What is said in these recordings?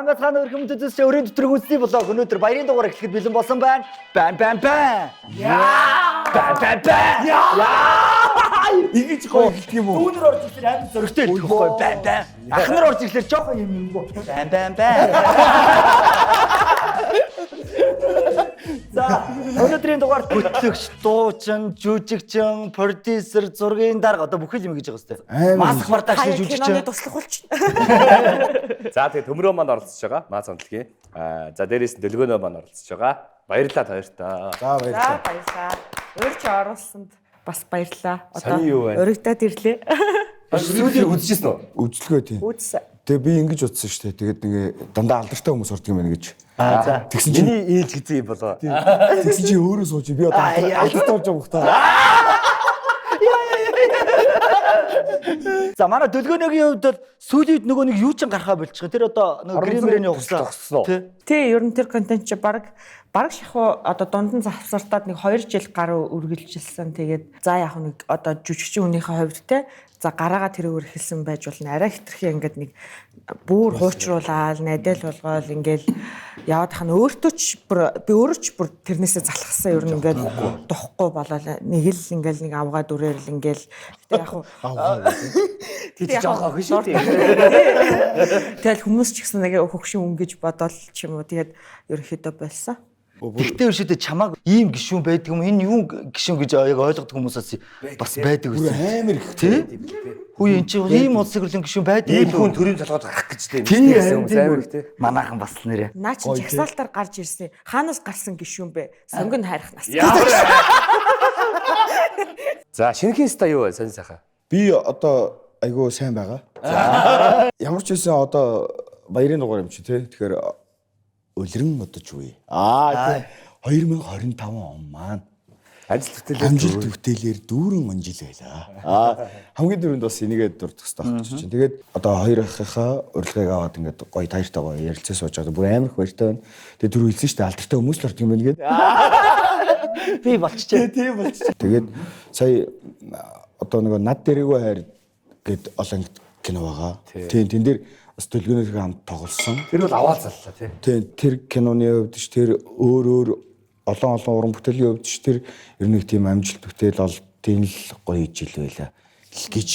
Сайн байцгаана өрхөм үзэгч өрийн дотор хүнсний блог өнөөдөр баярын дугаар эхлэхэд бэлэн болсон байна. Бан бан бан. Яа! Бан бан бан. Яа! Ингэж гоё хэлдэг юм уу? Дүүнер орж ирэхээр амар зөрөгтэй хэлдэг байхгүй бан бан. Ах нар орж ирэхээр жоохон юм юм гоо. Бан бан бан. За өнөөдрийн дугаарт хөтлөгч, дуучин, жүжигчин, продюсер, зургийн дарга одоо бүхэл юм гэж байгаа сте. Амар. Маск продакшн Хаяа киноны жүжигчин. туслах болч. За тэгээ төмрөө маань оролцож байгаа. Маа цамтлагийн. Аа за дээрээс нь дөлгөөнөө маань оролцож байгаа. Баярлалаа та хоёртаа. За За баярлалаа. баярлалаа. Урьж оруулсанд бас баярлалаа. Сони юу байна? Уригдаад ирлээ. Сүүлийн үзчихсэн үү? Үзлэгөө тийм. Үз. Тэгээ би ингэж утсан шүү дээ. Тэгээд нэг дандаа алдартай хүмүүс ордог юм байна гэж. Аа за. Тэгсэн чинь Миний ээлж гэсэн юм болоо. тэгсэн чинь өөрөө сууж би одоо алдартай болж байгаа бох та. За манай дөлгөөнөөгийн хувьд бол сүүлийн үед нөгөө нэг юу ч гарахаа болчих. Тэр одоо нөгөө гримэрийн ухсан. Зогссон уу? Тэ. Тий, ер нь тэр контент чи баг шахуу одоо дунд нь завсартаад нэг 2 жил гаруй үргэлжилсэн. Тэгээд за яг нэг одоо жүжигчин хүнийхээ хувьд те за гараагаа тэрүүгээр эхэлсэн байж болно. Арай хитрхи ингээд нэг бүр хуучруулаад, найдал болгоол ингээд яваад хана өөртөө ч бүр би өөрөө ч бүр тэрнээсээ залхсан ер нь ингээд духгүй болоод нэг л ингээд нэг авгаа дүрээр л ингээд гэтээ яг хуу Тэг чи жоохон охин шүү дээ. Тэгэл хүмүүс ч гэсэн нэг хөгшин өнгөж бодоол ч юм уу тэгээд ерөнхийдөө болсон. Тэгтээ өршөдөө чамааг ийм гişүүн байдаг юм. Энэ юу гişүүн гэж яг ойлгодог хүмүүсээс бас байдаг Бүр байсан. амар их. Тэ? Хүү эн чинь ийм улсын хөрлөн гişүүн байдаг Ийм юм хүн төрийн толгойд гарах гэж тийм. Тийм хүмүүс амар их тий. Манаахан бас л нэрээ. Наа чи жагсаалтаар гарч ирсэн. Хаанаас гарсан гişүүн бэ? Сонгон хайрах нас. За шинэхэн ста юу вэ? Сонь сайхан. Би одоо айгүй сайн байгаа. Ямар ч байсан одоо баярын дугаар юм чи тий. Тэгэхээр улиран одож үе. Аа тий. 2025 он маань Амжилт бүтээлээ. амжилт бүтээлээр дүүрэн онжил байлаа. Аа хамгийн түрүүнд бас энийгээ дурдах хэрэгтэй байх гэж чинь. Тэгээд одоо хоёр ахынхаа урилгыг аваад ингээд гоё таяртай гоё ярилцаа сууж байгаа. Бүр амар их баяртай байна. Тэгээд түрүү хэлсэн шүү дээ алдартай хүмүүс л ордог юм байна гээд. Би болчихжээ. Тийм болчих. Тэгээд сая одоо нөгөө над дэрэггүй хайр гэд олон кино байгаа. Тийм тэн дээр бас төлгөөнөрхөө хамт тоглосон. Тэр бол аваал заллаа тий. Тийм тэр киноны хувьд ч тэр өөр өөр олон олон уран бүтээлийн хувьд ч тэр ер нь нэг тийм амжилт бүтээл олдын л гоё жил байлаа гэж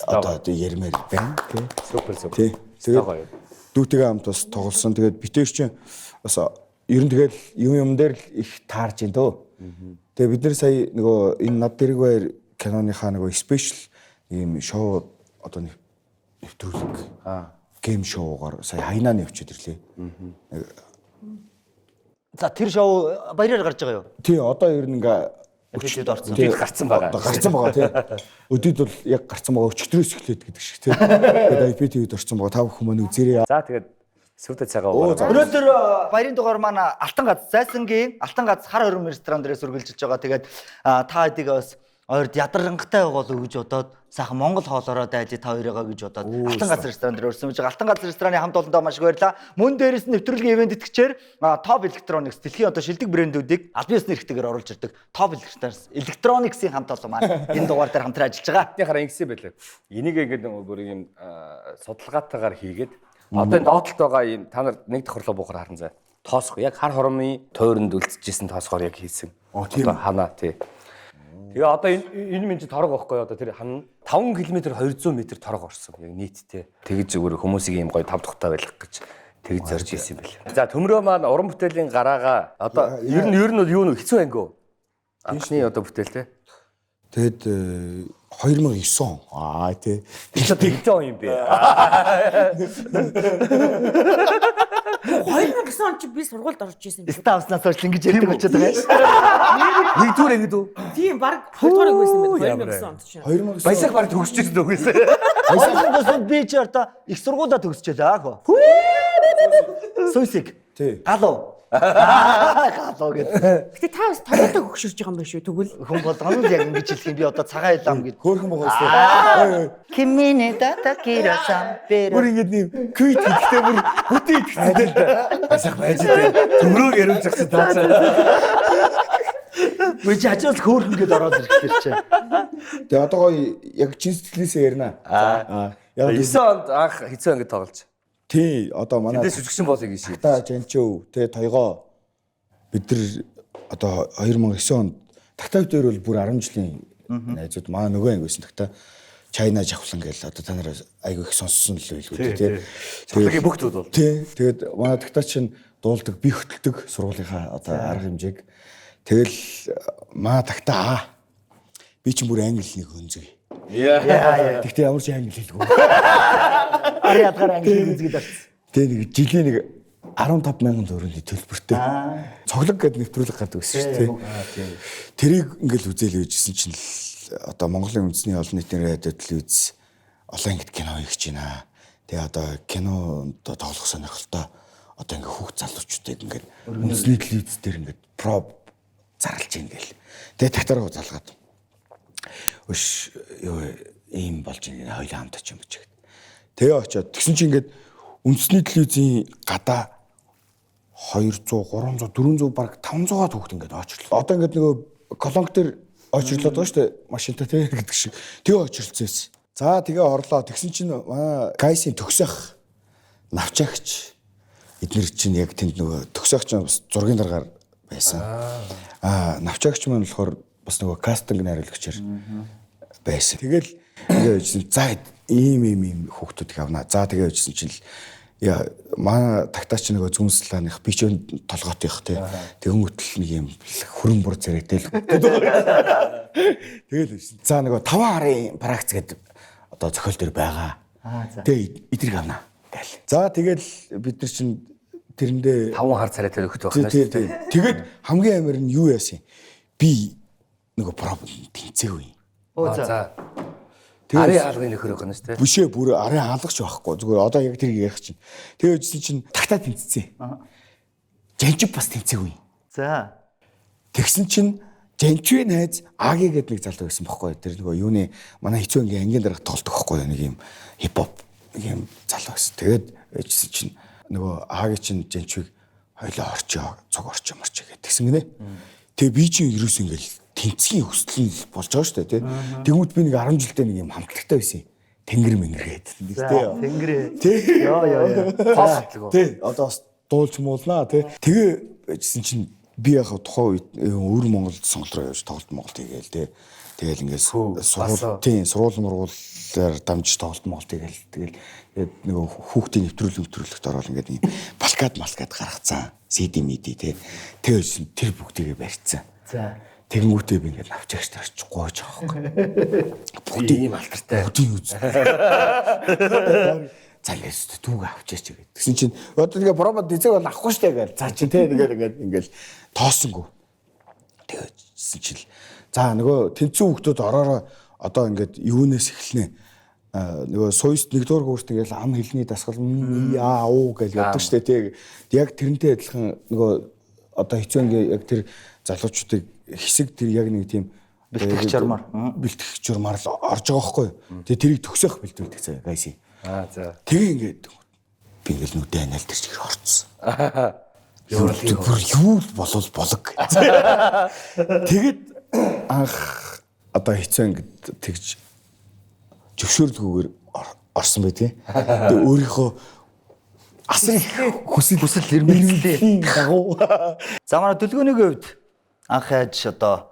одоо ярмаар байна тий. Супер супер. Тий. Тэгээд гоё. Тэгээд дүүтэйгээ хамт бас тоглосон. Тэгээд битэр чинь бас ер нь тэгэл юм юм дээр л их таарч ин дөө. Тэгээд бид нэр сая нөгөө энэ над дэрэг баяр киноныхаа нөгөө спешиал ийм шоу одоо нэвтрүүлэг. Аа. Гейм шоугаар сая хайнаа нэвчээд ирлээ. За тэр шоу баяраар гарч байгаа юу? Тий, одоо ер нь ингээ Өчигд орсон. Өчигд гарцсан байгаа. Одоо гарцсан байгаа тий. Өдөрт бол яг гарцсан байгаа. Өчигдрөөс эхлээд гэдэг шиг тий. Тэгээд IPTV-д орсон байгаа. Та бүхэн маань үзээрэй. За тэгээд сүрдэ цагаа Оо, уугаа. за. Өнөөдөр баярын дугаар маань Алтан гац Зайсангийн Алтан гац хар хорим ресторан дээрээс үргэлжилж байгаа. Тэгээд та хэдийг бас ойрд ядаргангатай байгаа болов уу гэж бодоод сайхан Монгол хоолоороо дайжи та хоёроо гэж бодоод Алтан гац ресторан дээр өрсөн байж байгаа. Алтан гац рестораны хамт олондоо маш их баярлалаа. Мөн дээрээс нь нэвтрүүлгийн ивент итгэгчээр Top Electronics дэлхийн одоо шилдэг брэндүүдийг албан ёсны эрхтэйгээр оруулж ирдэг Top Electronics-ийн хамт олон маань энэ дугаар дээр хамтран ажиллаж байгаа. Тэний хараа ингэсэн байлаа. Энийг ингээд нөгөө бүр юм судалгаатайгаар хийгээд одоо энэ доотлолт байгаа юм та нар нэг давхарлаа буухаар харан заа. Тоосго яг хар хормын тойронд үлдчихсэн тоосгоор яг хийсэн. Тийм Одоо ханаа тий. Тэгээ одоо энэ энэ минь чи торог байхгүй одоо тэр хан 5 км 200 м торог орсон яг нийтдээ. Тэгж зүгээр хүмүүсийг ийм гоё тав тухтай байх гэж тэгж зорж хийсэн юм байл. За төмрөө маань уран бүтээлийн гараагаа одоо ер нь бол юу нэ хэцүү ангиу. Анхны одоо бүтээл те. Тэгэд 2009 он. Аа тий. Тэр чинь тэгтээ он юм бэ. 2009 он чи би сургуульд орж исэн юм шиг. Ставснаас хойш л ингэж ярьдаг болчиход байгаа юм. Нэгдүгээр ангид үү? Тийм баг хоёрдугаар анги байсан байна. Ямар 2009 онд чинь. 2009 Баясаг баг төгсөж ирсэн үгүйсээ. 2009 онд би чи одоо их сургуулаа төгсчихлээ аах. Сүйсэг. Тий. Галуу. Галуу гэдэг. Гэтэ та бас Toyota хөгшөрж байгаа юм байна шүү тэгвэл. Хүн болгоно л яг ингэж хэлэх юм би одоо цагаан илам гэж. Хөөхөн байгаа шүү. Кимине дата кирасан Бүр пера. ингэж нэм квит гэдэгтэй бүр бүтэн итгэцэн л да. Баясаг байж дээ. Төмрөөр яриулж згсэн таацаа. Би чи ажил хөөхөн гэдээ ороод ирэх тэр чи. Тэгээ одоо гоё яг чин сэтгэлээсээ ярина. Аа. Яг 9 онд анх хэцүү ангид тоглож. Тий, одоо манай Тэндээс жүжигчин болъё гэж шийдсэн. Та Жанчив, тэ Тойгоо бид нар одоо 2009 онд Тагтаа дээр бол бүр 10 жилийн найзууд маа нөгөө анги байсан Тагтаа Чайна жавхлан гэл одоо та нар айгүй их сонссон л байлгүй тий. Цогцлогийн бүх зүйл бол. Тий. Тэгээд манай Тагтаа чинь дуулдаг, би хөтэлдэг сургуулийнхаа одоо арга хэмжээг. Тэгэл маа Тагтаа аа би чинь бүр англи нэг өнзөг. Яа. Тэгтээ ямар ч англи хэлгүй. Арын ядгаар англи үзгээд орсон. Тэгээ нэг жилийн нэг 15 мянган төгрөгийн төлбөртэй. Цоглог гэдэг нэвтрүүлэг гардаг байсан шүү дээ. Тэрийг ингээл үзэл байжсэн чинь л одоо Монголын үндэсний олон нийтийн радио телевиз олон ангид кино хийж байна. Тэгээ одоо кино одоо тоглох сонирхолтой одоо ингээ хүүхд залуучуудыг ингээд үндэсний телевиз дээр ингээд проб зарлж ийн гэл. Тэгээ татараа залгаад өш юу ийм болж ийн хоёлаа хамт очив гэж. Тэгээ очиод тэгсэн чинь ингээд үндэсний телевизийн гадаа 200, 300, 400 баг 500-аад хүүхэд ингээд очрлоо. Одоо ингээд нөгөө колонк дээр очрлоод байгаа шүү дээ. Машинтай тий гэдэг шиг. Тэгээ очрлцсон байсан. За тэгээ орлоо. Тэгсэн чинь манай Гайсын төгсөх навчаагч эднэр чинь яг тэнд нөгөө төгсөөх чинь бас зургийн даргаар байсан. Аа навчаагч маань болохоор бас нөгөө кастинг найруулагчаар байсан. Тэгэл ингээ байжсэн. За ийм ийм ийм хүүхдүүдийг авнаа. За тэгээ байжсэн чинь л яа манай тагтаач нөгөө зүүнслааных би ч толгоотынх тий. Тэгэнгүүтэл нэг юм хүрэн бур царайтай л. Тэгэл байжсэн. За нөгөө 5 харын пракц гэдэг одоо зохиол төр байгаа. Тэгээ эдрийг авнаа гэл. За тэгэл бид нар чинь тэрэндээ 5 хар царайтай өгөх байх Тий, нь тий, тий. Тэгээд хамгийн амар нь юу яасан юм? Би нөгөө проб тэнцээгүй. Оо За. за. Арын хаалгын нөхөр байх нь шүү дээ. Бишээ бүр арын хаалгач байхгүй. Зүгээр одоо яг тэрийг ярих чинь. Тэгээд үжсэн чинь тагтаа тэнцсэн. Жанжив бас тэнцээгүй. За. Тэгсэн чинь Жанчвын найз Аги гэдэг нэг залуу байсан бохгүй. Тэр нөгөө юуны манай хэцүү ангийн ангийн дарга тоглодог бохгүй. Нэг юм хип-хоп нэг юм залуу байсан. Тэгээд үжсэн чинь нөгөө Аги чинь Жанчвыг хоёлоо орчоо, цуг орчоо морчоо гэх тэгсэн гинэ. Тэгээ би чинь ерөөс ингээл тэнцгийн хүсэл нь болж байгаа шүү дээ тий. Тэгмүүд би нэг 10 жилдээ нэг юм хамтлагтай байсан юм. Тэнгэр мэнгэр гэдэг. Тий. Тэнгэрээ. Тий. Йоо ёо ёо. Хоолтлого. Тий, одоо бас дуулж муулнаа тий. Тэгээ байжсэн чинь би яг тухайн үед өвөр Монгол сонголт руу явж тоглолт Монголд хийгээл тий. Тэгэл ингээд сургууль тий, сургууль мургуулаар дамжиж тоглолт Монголд хийгээл тэгэл тэгээд нөгөө хүүхдийн нэвтрүүлэг нэвтрүүлэгт ороод ингээд юм балкад малкад гаргацсан. CD миди тий. Тэгээ байжсэн тэр бүгдийгээ барьцсан. За. Тэгэнгүүтээ би ингээд навчаагч нар очиж гуйж байгаа байхгүй. Бүгдийг ийм алтартай. Бүгдийг үз. За ингээд түүг авчаач гэдэг. Тэгсэн чинь одоо тэгээ промо дизэг бол авахгүй штэ гээл. За чи тэ тэгээд ингээд ингээд тоосонгүй. Тэгсэн чинь за нөгөө тэнцүү хүмүүс ороороо одоо ингээд юунаас эхэлнэ. Нөгөө суйст нэгдүгээр курст ингээд ам хэлний дасгал яа уу гэж явдаг штэ тий. Яг тэрнтэй адилхан нөгөө одоо хэцүү ингээд яг тэр залуучуудыг хэсэг тэр яг нэг тийм Бэлтгэх журмаар. Бэлтгэх журмаар л орж байгаа байхгүй. Тэгээ тэрийг төгсөх бэлтгэлдэг заяа гайси. Аа за. Тэгээ ингээд би ингээл нүдэ анаал тэр чигээр орцсон. Юурлыг Бүр юу л болвол болог. Тэгээд анх одоо хэцүү ингээд тэгж зөвшөөрлгүйгээр орсон байдгийн. Тэгээ өөрийнхөө асар их хүсэл Хүсэл эрмэлзлийн дагуу. За манай дүлгөөний хувьд анх яаж одоо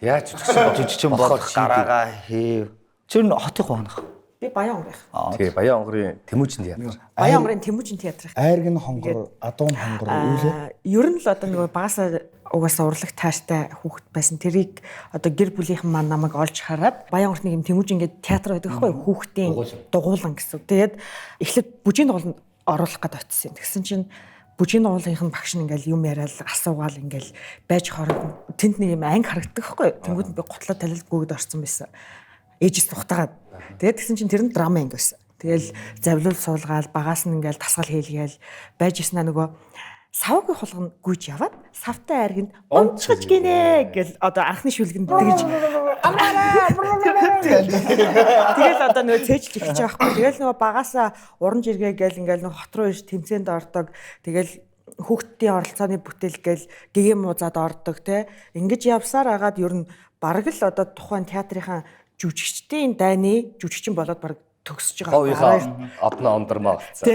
Яаж жүжигчин болж жүжигчин болох гараагаа хийв. Тэр нь хотын хонох. Би Баян онгорын. Тий, Баян онгорын Тэмүүжин театр. Баян онгорын Тэмүүжин театрын. Айрг нь хонгор, адуун хонгор юу лээ? Ер нь л одоо нөгөө багасаа угаасаа урлаг таартай хүүхэд байсан. Тэрийг одоо гэр бүлийнхэн маань намайг олж хараад Баян онгорт нэг юм Тэмүүжин гэдэг театр байдаг байхгүй юу? Хүүхдийн дугуулан гэсэн. Тэгээд эхлээд бүжгийн дугууланд оруулах гээд очсон юм. Тэгсэн чинь бүжгийн дугуулынх нь багш нь ингээл юм яриад асуугаал ингээл байж хорог тэнд нэг юм анги харагддаг байхгүй юу? Тэнгүүд нь би гутлаа талил гүгэд орсон байсан. Ээжээс тухтагаад. Тэгээд тэгсэн чинь тэр нь драма анги байсан. Тэгэл завлуул суулгаал багаас нь ингээл дасгал хийлгээл байж ирсэн нөгөө савгүй хулгана гүйж яваад савтай айрганд унцгаж гинэ гэл одоо анхны шүлгэнд тэгж Тэгэл одоо нөгөө цээжилж эхэлж байгаа байхгүй. Тэгэл нөгөө багаасаа уран жиргээ гэл ингээл нөгөө хот руу ирж тэмцээнд ордог. Тэгэл хүүхдийн оролцооны бүтээл гэл гэгээн муузад ордог те. Ингэж явсаар агаад ер нь бараг л одоо тухайн театрынхаа жүжигчдийн дайны жүжигчин болоод бараг төгсөж байгаа. Говийнхаа одноо ондормоо болсон.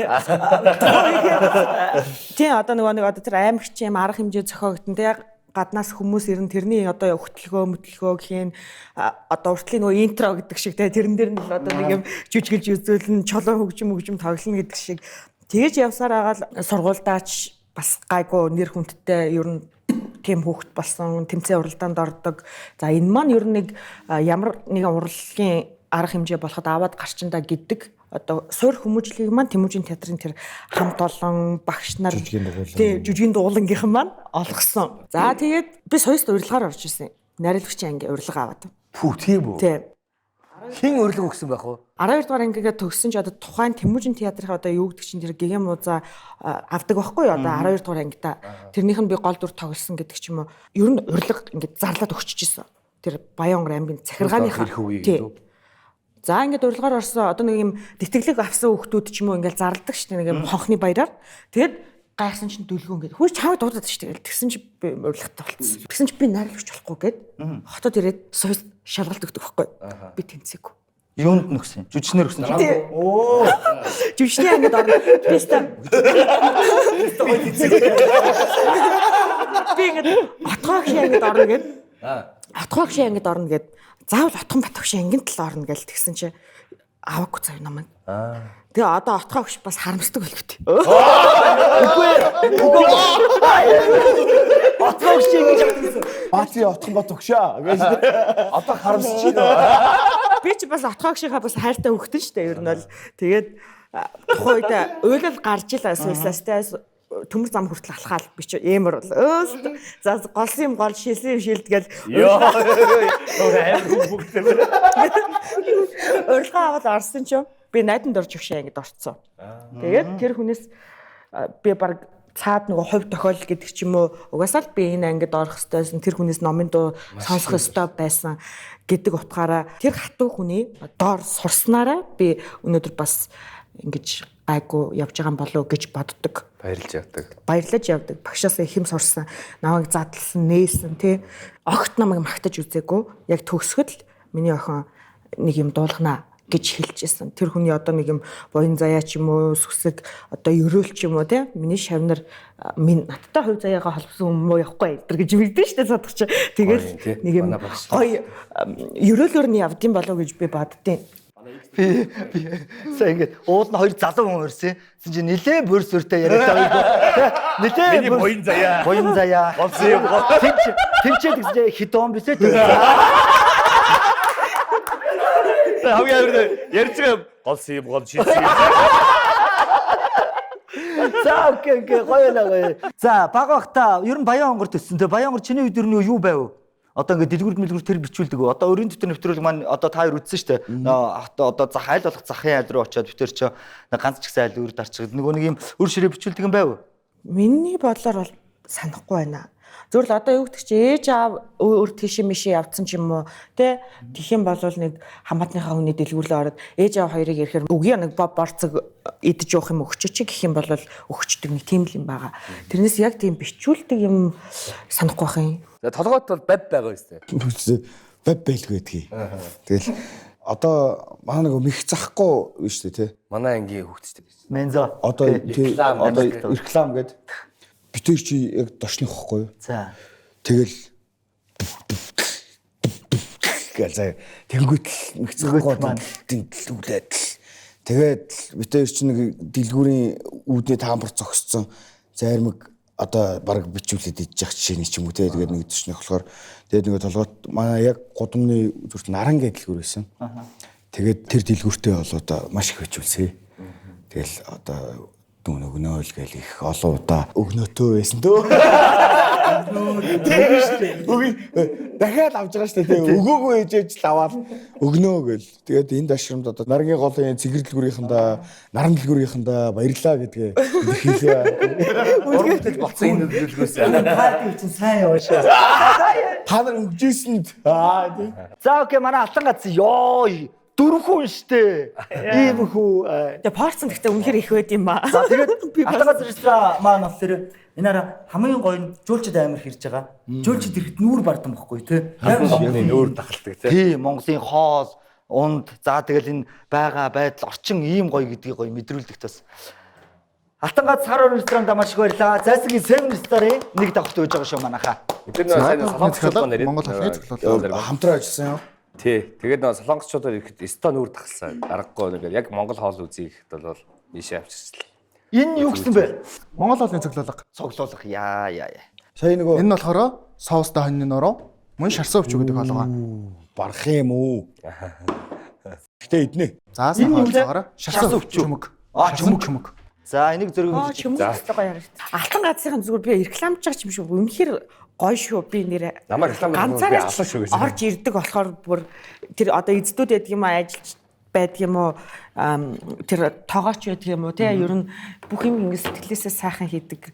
Тий, одоо нөгөө нэг одоо тэр аймагч юм арга хэмжээ зохиогдсон тий, гаднаас хүмүүс ирэн тэрний одоо өгтлөгөө мөтлөгөө гэхин одоо уртлын нөгөө интро гэдэг шиг тий, тэрэн дээр нь л одоо нэг юм жүжиглж үзүүлнэ, чолон хөгжим тоглоно гэдэг шиг тэгэж явсаар агаал сургуульдаач бас гайгүй нэр хүндтэй ер нь тийм хүүхэд болсон, тэмцээн уралдаанд ордог. За энэ маань ер нь нэг ямар нэгэн урлагийн арга хэмжээ болоход аваад гарчиндаа гэдэг одоо суурь хүмүүжлийг маань Тэмүүжин театрын тэр хамт олон багш нар тий жүжигийн дуулангийнхан маань олгосон. За тэгээд би соёлт урилгаар орж ирсэн. Найруулагчийн анги урилга аваад. Пүү тийм үү? Тий. Хин урилга өгсөн байх вэ? 12 дугаар ангигаа төгссөн чи одоо тухайн Тэмүүжин театрын одоо юу гэдэг чинь тэр гэгэм музаа авдаг байхгүй юу? Одоо 12 дугаар ангидаа тэрнийх нь би гол дүр тоглосон гэдэг ч юм уу. Ер нь урилга ингээд зарлаад өгчөж исэн. Тэр Баян-Онгор аймгийн захиргааныхаа тий. За ингээд урилгаар орсон одоо нэг юм тэтгэлэг авсан хүүхдүүд ч юм уу ингээд зарладаг шүү дээ нэг юм хонхны баяраар. Тэгээд гайхсан чинь дүлгөө ингээд хөөе чамайг дуудаад шүү дээ. Тэгсэн чи би урилгатай болцсон. Тэгсэн чи би найруулагч болохгүй гээд хотод ирээд суйс шалгалт өгдөг байхгүй. Би тэнцээгүй. Юунд нөхсөн? Жүжигчнэр өгсөн чинь. Оо. Жүжигчний ангид орно. Би ста. Би ингээд отгоогшийн ангид орно гээд. Отгоогшийн ангид орно гээд. Заавал Отгон Батогшийн ангийн тал орно гэл тэгсэн чи аваагүй зав намайг. Тэгээ одоо отгоогш бас харамсдаг болов тий. Үгүй. Отгоогш ингэж авсан. Баати Отгон Батогшаа гэж одоо харамсаж байна. Би ч бас отгоогшийнхаа бас хайртай хөвгтөн шүү дээ ер нь бол. Тэгээд тухайн үед уйлал гарч ил асуусаас тий төмөр зам хүртэл алхаал би чи эмэр бол өөст за голсон юм гол шилсэн юм шилдгээл урилга аваад орсон чинь би найдан дорж өгшөө ингэд орцсон. Тэгээд тэр хүнээс би баг цаад нөгөө хувь тохиолдол гэдэг ч юм уу угаасаа л би энэ ангид орох ёстойсэн тэр хүнээс номын дуу сонсох ёстой байсан гэдэг утгаараа тэр хатуу хүний доор сурснараа би өнөөдөр бас ингэж гайгүй явж байгаа юм болов уу гэж боддог. Баярлж явдаг. Баярлаж явдаг. Багшаас их юм сурсан. Намайг задлсан, нээсэн тий. Огт намайг магтаж үзээгүй. Яг төгсгөл миний охин нэг юм дуулгана гэж хэлжсэн. Тэр хүний одоо нэг юм буян заяа ч юм уу, сүсэг одоо ерөөл ч юм уу тий. Миний шавнар минь надтай хувь заяагаа холбосон юм уу явахгүй энэ гэж мэдэн штэ садах чи. Тэгэл нэг юм гоё ерөөлөөр нь явдсан болов уу гэж би боддیں۔ Би сая ингээд уул нь хоёр залуу хүн урьсан. Тэгсэн чинь нилээн бүр сүртэй яриад байгаа. Нилээн миний буян заяа. Буян заяа. Голсон юм гол. Тэмчээ тэгсэн чинь хитон бисээ. Хамгийн амар ярьж байгаа голсон юм гол шилсэн юм. За окей окей гоё л гоё. За бага бахта ер нь Баян-Онгор төссөн те. Баян-Онгор чиний үед ер нь юу байв? Одоо ингээд дэлгүр мэлгүр тэр бичүүлдэг. Одоо өрийн дотор нэвтрүүлэг маань одоо та хоёр үзсэн шүү дээ. Одоо зах айл болох захын айл руу очиод битэр чи ганц ч гэсэн айл үрд арчих. Нөгөө нэг юм өр ширээ бичүүлдэг юм байв. Миний бодлоор бол санахгүй байна. Зөвхөн л одоо юу гэдэг чи ээж аав өөр тийшээ мишээ явцсан ч юм уу тэ тэгэх юм бол нэг хамаатныхаа хүний дэлгүүрлээ ороод ээж аав хоёрыг ирэхээр үгүй нэг борцог идэж явах юм өгчөч гэх юм бол өгчдөг нэг тийм л юм байгаа. Тэрнээс яг тийм бичүүлдэг юм санахгүй байх юм. За толгойд бол баб байгаа юм шүү дээ. Баб байлгүй гэдгийг. Тэгэл одоо манай нэг мэх захгүй биш үү те. Манай ангийн хүүхдтэй. Мензо. Одоо одоо реклам гэдэг битэр чи яг дошных ихгүй юу? За. Тэгэл гэл заяа. Тэнгүүтэл мэх захгүй тэнтлүүлээд л. Тэгээд битэр чи нэг дэлгүүрийн үүдний таамбар зогссон заримэг одоо баг бичүүлээд идчих жишээний ч юм уу те. Тэгээд нэг дошных болохоор тэгээд нэг толгойд манай яг гудамны зүрт наран гэдэг дэлгүүр байсан. Тэгээд тэр дэлгүүртээ бол одоо маш их бичүүлсэн. Тэгэл одоо дүн өгнөө л гэл их олон удаа өгнөөтөө байсан дөө. Тийм шүү дээ. Үгүй дахиад авч байгаа шүү дээ. Өгөөгүй ээжээж л аваад өгнөө гэл. Тэгээд энэ дашрамд одоо нарангийн голын цэгэр дэлгүүрийнхэндээ наран дэлгүүрийнхэндээ баярлаа гэдгээ хэлье. Уран бүтээл болсон энэ дэлгүүрээс. Парти чинь сайн яваашаа. Та нар өгжээсэнд аа тийм. За окей манай алтан гац ёо дөрвөн хүн штэ. Ийм хүү. Тэгээ порцон гэхдээ үнэхэр их байд юм ба. За тэгээд алтан гац ресторан маань бас тэр энэ ара хамгийн гоё нь жуулчид амар хэрж байгаа. Жуулчид ирэхэд нүүр бардан бохгүй тий. Монголын нүүр дахалдаг тий. Тий, Монголын хоол, Унд за тэгэл энэ байгаа байдал орчин ийм гоё гэдгийг гоё мэдрүүлдэг тус. Алтан гац хар орон ресторанда маш их баярлалаа. Зайсангийн Seven Star-ын нэг давхт өгж байгаа шүү манайхаа. Бид нар сайн солонгосчууд маань Монгол халны цоглол. Хамтран ажилласан юм. Тий. Тэгээд нөө солонгосчуудаар ирэхэд өстө нүүр тахалсан. Аргагүй нэг яг Монгол хоол үзье гэхэд бол ийшээ авчирчлаа. Энэ юу гэсэн бэ? Монгол хоолны цоглуулга. Цоглуулах яа яа яа. Сая нөгөө Энэ нь болохоор соустай хоньны нуруу, мөн шарсан өвч гэдэг хоолгоо. Барах юм уу? Гэтэ иднэ. За Энэ юу сайн лээ? хоолоогоор Шарсан шарсан өвчүү. чөмөг. Аа, Шарсан чөмөг. чөмөг. За энийг зөрөг Аа чөмөг өстой гоё харагдав. Алтан газрын зүгээр би рекламж байгаа юм шиг үнэхэр гоё шүү би нэрэ. Намайг реклам хийх ганцаараа би алсан шүү гэж. Орж ирдэг болохоор бүр тэр одоо эздүүд байдаг юм аа ажиллаж байдаг юм уу тэр тоогооч байдаг юм уу те ер нь бүх юм ингэ сэтгэлээсээ сайхан хийдэг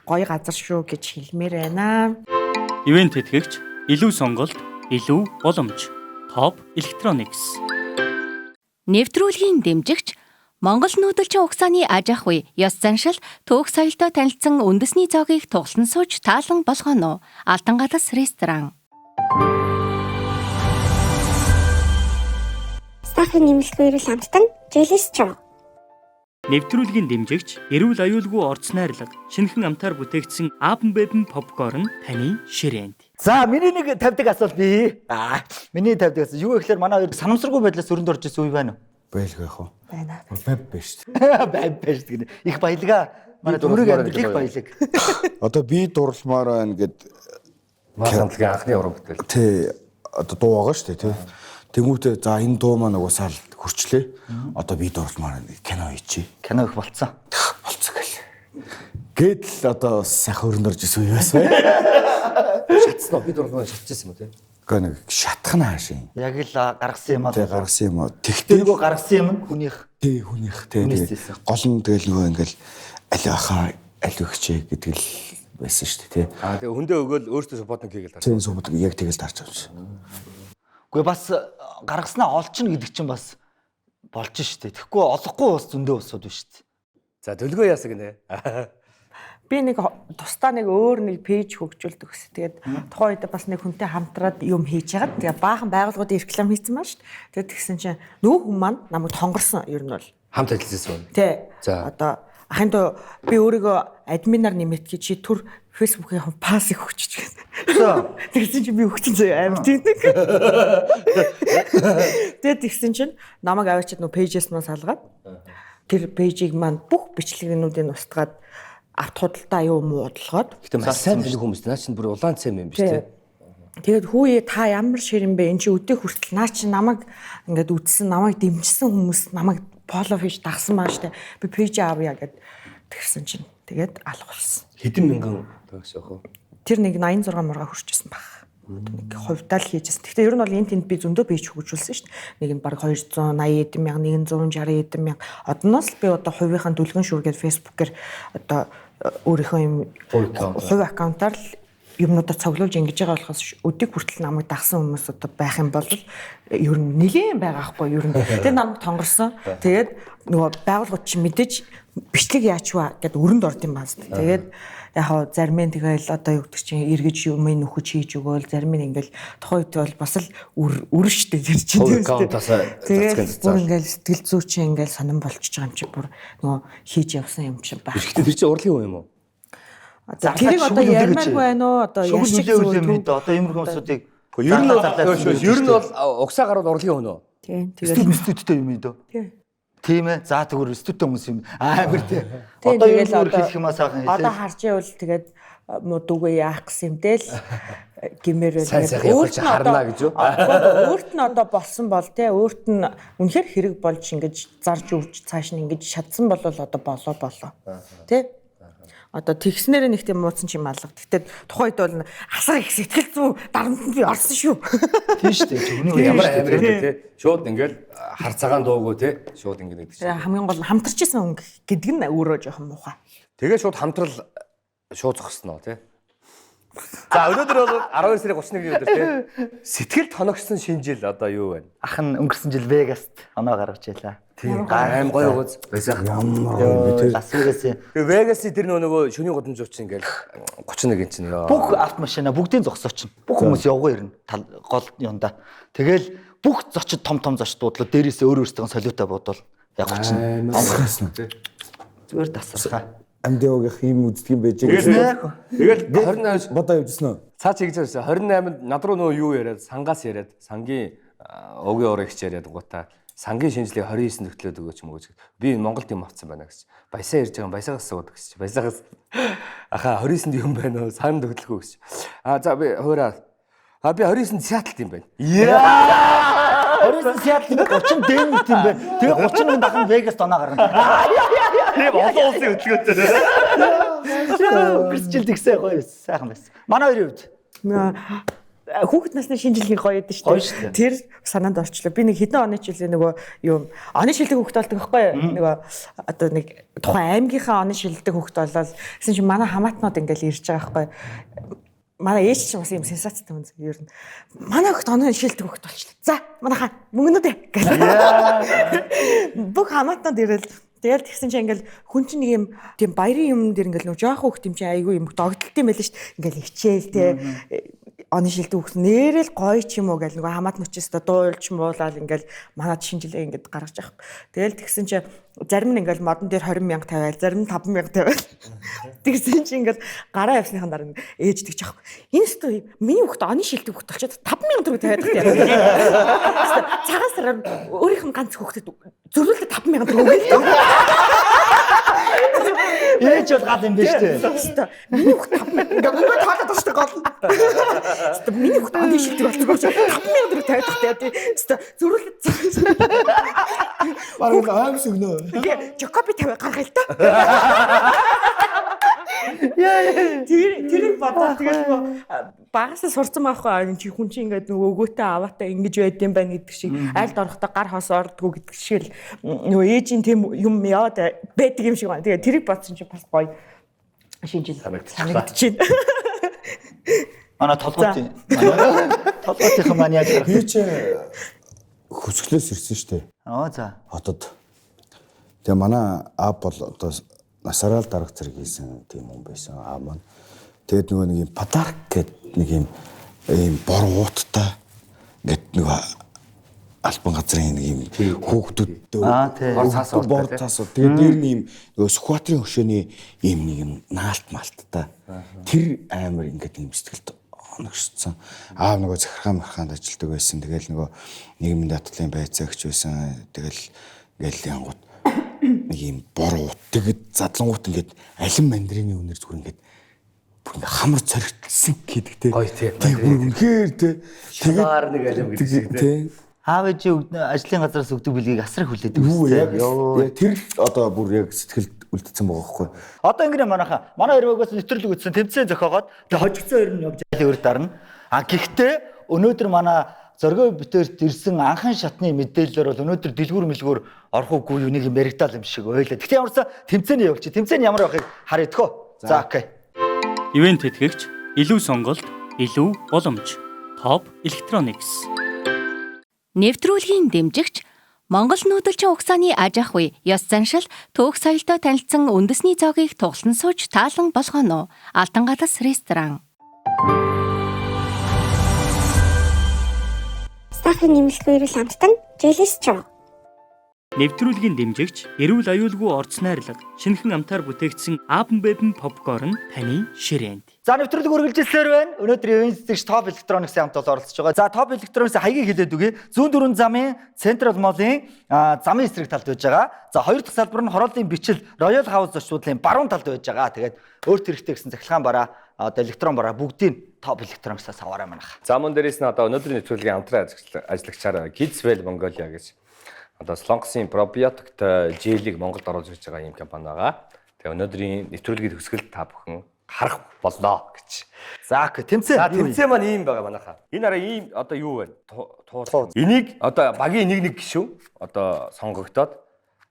гоё газар шүү гэж хэлмээр байна. Ивент тэтгэгч илүү сонголт, илүү боломж. Топ Electronics. Нэвтрүүлгийн дэмжигч Монгол нүүдэлчин угсааны аж ахуй, ёс заншил, түүх соёлтой танилцсан үндэсний зоогийг туглан сууж таалан болгоно. Алтан галас ресторан. Сахарын нэмэлтгүй эрүүл амттан Желис чам. Нэвтрүүлгийн дэмжигч эрүүл аюулгүй орц найрлага, шинэхэн амтаар бүтээгдсэн Appen Beben попкорн таны ширээнд. За миний нэг тавьдаг асуулт бий. Аа миний тавьдаг асуулт юу гэхээр манай хоёр санамсаргүй байдлаас өрөнд орж ирсэн үе байна уу? Байлгүй яах вэ? Байна. Байв биш шүү дээ. Байв байж гэнэ. Их баялгаа. Манай төмөрөг амьдрал их баялаг. Одоо би дурлмаар байна гэд Маа самтлагийн анхны уран бүтээл. тий одоо дуу байгаа шүү дээ тий. Тэнгүүтээ за энэ дуу маань угсаал хөрчлээ. Одоо би дурлмаар байна кино хийчихье. Кино их болцсон. Болцсон гэл. Гэтэл одоо бас сайхан өрөнд орж ирсэн үе байсан. Шатсан уу? Би дурлмаар шатчихсан юм уу те? Гэхдээ нэг шатах нь хаашийн. Яг л гаргасан юм аа. Тий гаргасан юм уу? Тэр Тэгтээ нөгөө гаргасан юм нь хүнийх. тий хүнийх тий Хүнээс тэгээ хийсэн. гол нь тэгэл нөгөө ингээл аль баха аль өгчээ гэдэг л байсан шүү дээ тий. Аа тэгээ хөндөө өгөөл өөртөө суппортинг хийгээл таарсан. Тийм сумд яг тэгэл таарч авч. Үгүй бас гаргаснаа олчихно гэдэг чинь бас болж штэ. Тэгэхгүй олохгүй бас зөндөө усуд биш штэ. За төлгөө яасан гинэ. Би нэг тусдаа нэг өөр нэг пэйж хөгжүүлдэг гэсэн. Тэгээд тухайн үед бас нэг хүнтэй хамтраад юм хийж хагаад тэгээ баахан байгууллагуудын реклам хийсэн маань шүү дээ. Тэгээд тэгсэн чинь нөгөө хүн маань намайг тонгорсон ер нь бол. Хамт ажилласан юм. Тэ. За. Одоо ахын дөө би өөрийгөө админаар нэмэтгэе чи түр Facebook-ийн пассыг өгчөж гэсэн. За. Тэгсэн чинь би өгсөн заяа амар тийм нэг. Тэгээд тэгсэн чинь намайг аваачаад нөгөө пэйжээс маань салгаад тэр пэйжийг маань бүх бичлэгнүүдийг устгаад авт худалдаа юу муу бодлогоод Гэтэ маш сайн таних хүмүүс наа чинь бүр улаан цэм юм биш те. Тэгээд хүүе та ямар ширэн бэ? Энд чи өдөө хүртэл наа чи намайг ингээд үдсэн, намайг дэмжсэн хүмүүс намайг фоллоу хийж дагсан маа штэ. Би пэйж авъя гэд тэгсэн чинь тэгээд алга болсон. Хэдэн мянган төгс явах вэ? Тэр нэг 86 мурга хүрчсэн баг. Нэг хувьдаа л хийжсэн. Гэхдээ ер нь бол энэ тэнд би зөндөө пэйж хөгжүүлсэн шүү дээ. Нэг нь баг 280 хэдэн мянга, нэг нь 160 хэдэн мянга. Одноос л би одоо хувийнхаа дүлгэн шүргээд Facebook-ээр одоо өөрийнхөө юм хувь аккаунтаар л юмнуудаа цоглуулж ингэж байгаа болохоос өдийг хүртэл намайг дагсан хүмүүс одоо байх юм бол ер нь нэлээн байгаа хгүй ер нь. Тэгээд намайг тонгорсон. Тэгээд нөгөө байгууллагууд чинь мэдээж бичлэг яач вэ гэд өрөнд орд юм байна. Тэгээд яг хаа зарим нь тэгэл одоо юу гэдэг чинь эргэж юм нөхөж хийж өгөөл зарим нь ингээл тухайн үед бол бас л үр үр штэ тэр чинь. Хувь аккаунтаас Тэгээд цацгийн бүр ингээл сэтгэл зүй чинь ингээл сонирн болчихж байгаа юм чи бүр нөгөө хийж явсан юм чи байх. Гэхдээ тэр чинь урлагийн хүн юм уу? Одоо тэрийг одоо ярмааргүй байна уу? Одоо Шүгэл ярьчих үлээ үлээ зүйл мэд одоо иймэрхүү хүмүүсүүдийг Ер нь бол ер нь бол угсаа гарууд урлагийн хүн үү? Тийм студ тэгэл мстүүдтэй юм дөө. Тийм. Тийм ээ. За тэгвэр студтэй хүмүүс юм. Амар тий. Тийм, Одоо ер тэгэл нь өөр хэлэх юм аа сайхан Одоо хэлээ. харж байвал тэгээд муу дүүгээ яах гэсэн юм дээ л гимээр байна. Сайн сайхан явах чи харнаа гэж юу? Өөрт нь одоо болсон бол те өөрт нь үнэхэр хэрэг болж ингэж зарж үрж цааш нь ингэж шатсан бол одоо болоо болоо. Тэ? Одоо тэгснээрээ нэг тийм мууцсан чим алга. Тэгтээ тухайн үед бол асар их сэтгэл зүй дарамтанд би орсон шүү. Тийм шүү дээ. Хүний үе Ямар амар юм бэ те? Шууд ингээл хар цагаан дуугүй те? Шууд ингэ гэдэг чинь. Хамгийн гол нь хамтарч исэн хүн гэдэг нь өөрөө жоохон муухай. Тэгээ шууд хамтрал шууд зогсноо те. За өнөөдөр бол 12 сарын 31-ний өдөр те. Сэтгэл тоногсон шинэ жил одоо юу вэ? Ах нь өнгөрсөн жил Вегаст оноо гаргаж байлаа. Тийм аим гоё гоц байсан. Ямар гоё юм бэ тэр. Лас Вегас-ийн Тэгээ Вегас-ийн тэр нөгөө шөнийн гудамж чинь ингээл 31 чинь ёо. Бүх автомашина бүгдийн зогсооч. Бүх хүмүүс явгаа ирнэ гол юунда. Тэгэл бүх зочид том том зочд буудлаа дээрээсээ өөр өөрсдөө солиотой буудвал яг 30. Асархаасан. Зүгээр тасархаа. Амдиогийнх ийм үздэг юм байж Тэгэл тэгэл 28 бодоо явжсэн үү? Цаа чи гэж байсан. 28-нд над руу нөгөө юу яриад сангаас яриад сангийн угийн ураг их яриад гутаа сангийн шинжилгээ 29 нөхтлөөд өгөөч мөгөөч. Би Монголд юм авцсан байна гэж. Баясаа ярьж байгаа баясаагаас суудаг гэж. Баясаагаас ахаа 29-нд юм байна уу? Сан төгтлөхгүй гэж. А за би хуураа. А би 29-нд Сиэтлд юм байна. Яа! 29 Сиэтлд 30 Денверт юм байна. Тэгээ 31 дахин Вегаст оноо гарна. Тийм олон улсын хөдөлгөөнтэй. Өнгөрсөн жил тэгсэн гоё сайхан байсан. Манай хоёрын хувьд Хүүхэд насны шинэ жилийн гоё байдаг Гоё шүү шүү дээ. Тэр санаанд орчлоо. Би нэг хэдэн оны жилийн нөгөө юм оны шилдэг хүүхэд болдог байхгүй юу? Нөгөө одоо нэг тухайн аймгийнхаа оны шилдэг хүүхэд болоод гэсэн чинь манай хамаатнууд ингээл ирж байгаа байхгүй юу? Манай ээж чинь бас юм сенсацтай хүн ер нь. Манай хүүхэд оны шилдэг хүүхэд болчлаа. За манайхаа мөнгөнүүд ээ гэх. Бүх хамаатнууд ирэл тэгэл тэгсэн чинь ингээл хүн чинь нэг юм тийм баярын юм дээр ингээл нөгөө жоохон хүүхэд юм чинь айгүй юм догдолт юм байл шүү дээ. Ингээл хичээл те оны шилдэг хүүхд нэрэл гоё ч юм уу гэл нөгөө хамаат мөчөөс та дуулж муулаад ингээл манай шинэ жилээ ингээд гаргаж авах. Тэгэл тэгсэн чинь зарим нь ингээл модон дээр 20 мянга тавиал, зарим нь 5 мянга тавиал. Тэгсэн чинь ингээл гараа явсныхан дараа ээж тэгж авах. Энэ өстө миний хүүхд оны шилдэг хүүхд болчиход 5 мянга төгрөг тавиад тах юм. Цагаан сараар өөрийнх нь ганц хүүхдэд зөрүүлдэ 5 мянга төгрөг өгöl. Ээж бол гал юм биш үү? Өстө миний хүүхд 5 мянга ингээ мөнгө тоолоод байгаа шүү дээ гол. Өстө миний хүүхд оны шилдэг болчих гоч 5 мянга төгрөг тавиад тах тий. Өстө зөрүүлдэ Бараг аимс өгнө. Тэгээ Жокоби тавиа гаргая л та. Тэр бодоод тэгэл нөгөө багасаа сурцсан байхгүй чи хүн чинь ингээд нөгөө өгөөтэй аваатай ингэж байд юм байна гэдэг шиг айлд орохдоо гар хос ордгоо гэдэг шиг л нөгөө ээжийн тийм юм яваад байдаг юм шиг байна. Тэгээ тэрийг бодсон чинь бас гоё шинэ жил санагдчихэв. Манай толгойтын толгойтынхан маань яаж гарах Би чи хөсгөлөөс ирсэн шүү дээ. Аа за. Хотод. Тэгээ манай аав бол одоо насаараа л дарга зэрэг хийсэн тийм хүн байсан аав маань. Тэгээд нөгөө нэг юм подарк гэдэг нэг юм ийм бор ууттай ингээд нөгөө албан газрын нэг юм хүүхдүүдтэй Аа, тий. Бор цаас ууттай, бор тий. цаас уут. Тэгээд дээр нь ийм нөгөө Сүхбаатарын хөшөөний ийм нэг юм наалт малттай. Тэр амар ингээд юм сэтгэлд оногшсон. Аав нөгөө захиргаан мархаанд ажилладаг байсан. Тэгэл нөгөө нийгмийн даатгалын байцаагч байсан. Тэгэл ингээл янгууд нэг ийм бор уут. Тэгэд задлангуут ингээд алин мандрины үнэр зүгээр ингээд бүр ингээд хамар цоригдсан гэдэг те. Гоё, тий. Тэг бүр үнэхээр те. Шалгаар нэг алим гэдэг шиг, тий. Тий. Аав ээжийн ажлын газараас өгдөг бэлгийг асар их хүлээдэг Юу үстэй. яг тэр л одоо бүр яг сэтгэлд үлдсэн байгаа байхгүй. Одоо ингэнэ манайха. Манай хоёр багаас нэвтрүүлэг үзсэн тэмцээн зохиогоод тэгээ хожигдсон хоёр нь явж айлын өр дарна. А гэхдээ өнөөдөр манай зоргой битэрт ирсэн анхан шатны мэдээлэлээр бол өнөөдөр дэлгүүр мэлгүүр орох уугүй юу нэг юм яригдаал юм шиг ойлаа. Гэхдээ ямарсан тэмцээний явуулчих. Тэмцээн ямар байхыг харъя тхөө. За окей. Ивент тэтгэгч илүү сонголт, илүү боломж. Топ Electronics. Нэвтрүүлгийн дэмжигч Монгол нүүдэлчин угсааны аж ахуй, ёс заншил, түүх соёлтой танилцсан үндэсний зоогийг туглан сууж таалан болгоно. Алтан галас ресторан. Сайхан нэмэлтгүй эрүүл амттан Желис чам. Нэвтрүүлгийн дэмжигч эрүүл аюулгүй орц найрлага, шинэхэн амтаар бүтээгдсэн Апн Бэбэн попкорн таны ширээнд. За нэвтрүүлэг үргэлжилсээр байна. Өнөөдөр ивент зүтгэгч Top Electronics-ийн хамт бол оролцож байгаа. За Top Electronics хаягийг хэлээд өгье. Зүүн дөрвөн замын Central Mall-ын замын эсрэг талд байж байгаа. За хоёр дахь салбар нь хорооллын бичил Royal House зочдлын баруун талд байж байгаа. Тэгээд өөрт хэрэгтэй гэсэн цахилгаан бараа, одоо электрон бараа бүгдийг Top Electronics-аас аваарай манайх. За мөн дээрээс нь одоо өнөөдрийн нэвтрүүлгийн хамтран ажиллагчаар Kidswell Mongolia гэж одоо Солонгосын пробиотикт желийг Монголд оруулж ирж байгаа ийм компани байгаа. Тэгээ өнөөдрийн нэвтрүүлгийн төгсгөлд та бүхэн харах боллоо гэж. За окей, тэмцээн. За тэмцээн маань ийм байгаа манайхаа. Энэ араа ийм одоо юу вэ? Туул. Энийг одоо багийн нэг нэг гишүүн одоо сонгогдоод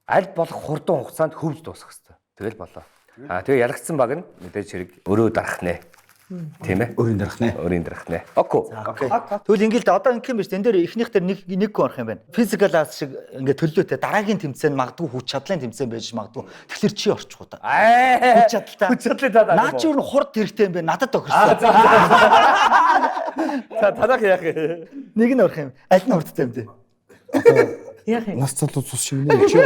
аль болох хурдан хугацаанд хөвж дуусгах хэрэгтэй. Тэгэл болоо. Аа тэгээ ялагдсан баг нь мэдээж хэрэг өрөө дарах нэ. Тийм ээ. Өөрийн дарах нэ. Өөрийн дарах нэ. Окей. Окей. Тэгвэл ингээл да одоо ингэх юм биш. Тэн дээр эхнийх дээр нэг хүн орох юм байна. Physical as шиг ингээ төлөөтэй дараагийн тэмцээн магадгүй хүч чадлын тэмцээн байж магадгүй. Тэгэхээр чи орчих уу та. Аа. Хүч чадалтай. Хүч чадлын та. Наа чи өөр нь хурд хэрэгтэй юм байна. Надад тохирсон. За танах яах юм? Нэг нь орох юм. Аль нь хурдтай юм бэ? Яах юм? Нас залуу цус шиг нэ чи.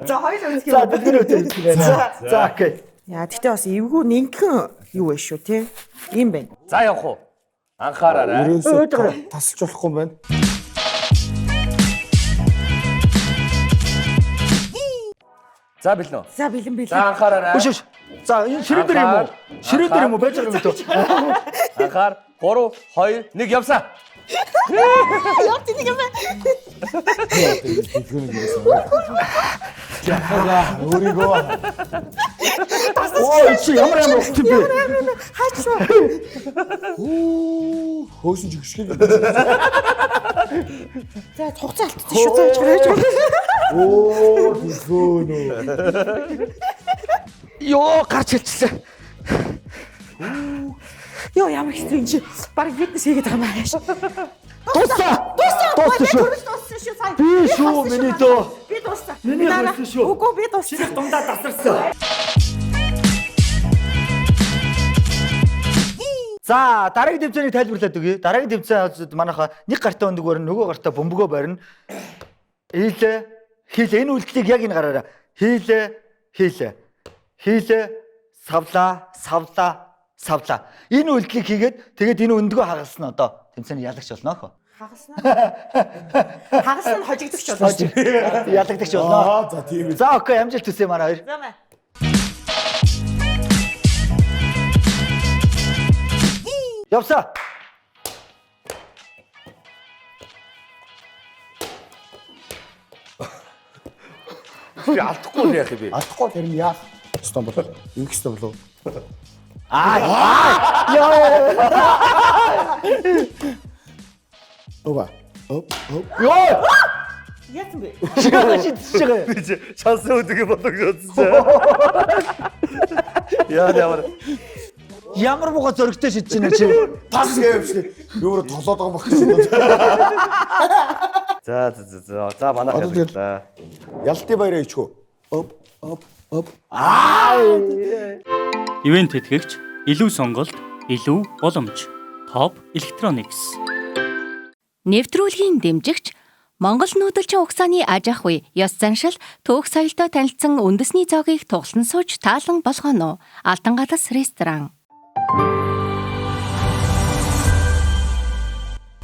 За хоёул үзэх За юм. бид нэр үзэх юм байна. За окей. Яа, гэтээ бас эвгүй нинхэн юу вэ шүү те. Ийм байна. За явах уу? Анхаараарай. Ерөөсөө тасалж болохгүй юм байна. За бэлэн үү? За бэлэн бэлэн. За анхаараарай. Хөш хөш. За энэ ширээ дээр юм уу? Ширээ дээр юм уу? Байж байгаа юм дөө. Анхаар 3 2 1 явсаа. Явж нэг юм байна. Дэлгүүр ерөөсөө. Яхаа өөрийгөө Оо чи ямар ямар урт юм бэ? Хаач шүү. хөөсөн жигшгэн. За хугацаа алдсан шүү. За чараач. Оо дэлгүүр нөө. Йоо гарч хэлчихлээ. Йоо ямар хэцүү юм чи. Бараг фитнес хийгээд байгаа юм ааш. Дуусаа. Дууссан. Дууссан шүү. Дууссан шүү. Сая. Би шүү миний дөө. Би дууссан. Миний дууссан шүү. Үгүй би дууссан. Дундаа тасарсан. За дараагийн тэмцээнийг тайлбарлаад өгье. Дараагийн тэмцээн манайха нэг гартаа өндөг барина, нөгөө гартаа бөмбөгөө барина. Хийлээ. Хийлээ. Энэ үйлдэлийг яг энэ гараараа. Хийлээ. Хийлээ. Хийлээ. Савлаа, савлаа, савлаа. Энэ үйлдэлийг хийгээд тэгээд энэ өндгөө хагалсан одоо тэмцээний ялагч болно хөө. Хагалснаа. Хагалсан нь хожигдогч болно шүү. Ялагдагч болно. Аа за тийм ээ. За окей, амжилт хүсье манай хоёр. За мэ. Явсаа. Би алдахгүй л яах юм бэ? Алдахгүй тэр нь яах ёстой болов? Ингэх ёстой болов? Аа. Йоо. Ова. Оп оп. Йоо. Яасан бэ? Шигээ шидэж байгаа. Би чи шансан өдөг болоо гэж бодсон. Яа ямар Ямар муухай зөрөгтэй шидэж байна чи. Тас гэвч юу толоод байгаа юм баг гэсэн. За за за за за манайх Одоо тэгэл- яллаа. Ялтын баяраа ичгүү. Оп оп оп. Ивент тэтгэгч илүү сонголт, илүү боломж. Топ Electronics. Нэвтрүүлгийн дэмжигч Монгол нүүдэлчин угсааны аж ахуй, ёс заншил, түүх соёлтой танилцсан үндэсний зоогийг туглан сууж таалан болгоно. Алтан галас ресторан.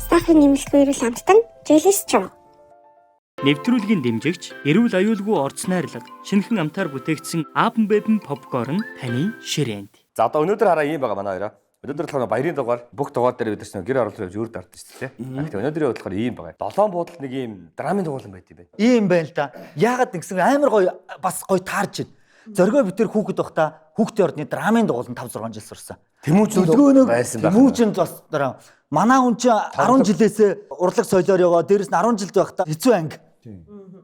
Сайхан нэмэлтгүй эрүүл амттан Желис чуу. Нэвтрүүлгийн дэмжигч эрүүл аюулгүй орц найрлага, шинэхэн амтаар бүтээгдсэн Апн Бэбэн попкорн таны ширээнд. За одоо өнөөдөр хараа ийм байгаа манай хоёроо. Өнөөдөр болохоор баярын дугаар бүх дугаар дээр бид нар гэр оруулах явж өөр дардсан шүү дээ. Тэгэхээр өнөөдрийн болохоор ийм байгаа. Долоон буудалд нэг ийм драмын дугуулan байт юм байна. Ийм байна л да. Яагаад нэгсэн амар гоё бас гоё таарч байна. Зоргоо бид тэр хүүхэд байхдаа хүүхдийн ордны драмын дугуулan 5 6 жил сурсан. Тэмүүжинд Төлгөөнөг байсан байх. Тэмүүжинд бас драм. Манай хүн чинь 10 жилээс урлаг соёлоор яваа. Дээрэс нь 10 жилд байхдаа хэцүү анги.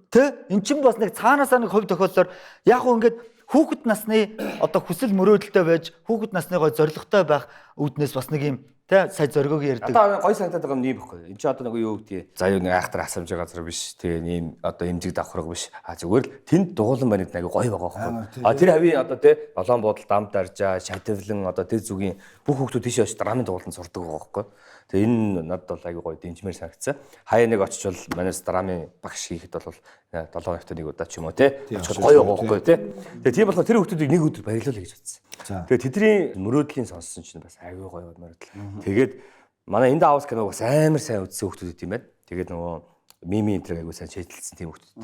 Тэ? Эн чинь бас нэг цаанаасаа нэг хувь тохиолдолд яг хөө ингээд хүүхэд насны одоо хүсэл мөрөөдөлтэй байж хүүхэд насны гой зоригтой байх үүднээс бас нэг юм тэ сая зоригоог ярьдаг. Одоо гой санагдаад байгаа юм ийм байхгүй. Энд чинь одоо нэг юу гэдгийг. За юу нэг айхтар асамж газар биш. Тэгээ ийм одоо эмзэг давхраг биш. А зүгээр л тэнд дугуулan байна гэдэг нь аягүй гоё байгаа байхгүй. А тэр хавийн одоо тэ долоон буудал дам даржаа, шадивлан одоо тэр зүгийн бүх хүүхдүүд тийшээ очиж драмын дугууланд сурдаг байгаа байхгүй. Тэгээ энэ надад бол аягүй гоё дэмжмээр санагдсан. Хаяа нэг очиж бол манайс драмын багш хийхэд бол 7 хоногт нэг удаа ч юм уу тэ очиход гоё байгаа байхгүй тэ. Тэгээ тийм болохоор тэр хүүхдүүдийг нэг өдөр баярлуулъя гэж бодсон. Тэгээ тэдний мөрөөдлийн сонссон чинь бас аягүй гоё мөрөөдөл. Тэгээд манай энд аус киног бас амар сайн үзсэн хүүхдүүд идэм байна. Тэгээд нөгөө мими энэ төр аягүй сайн шийдэлсэн тийм хүүхдүүд.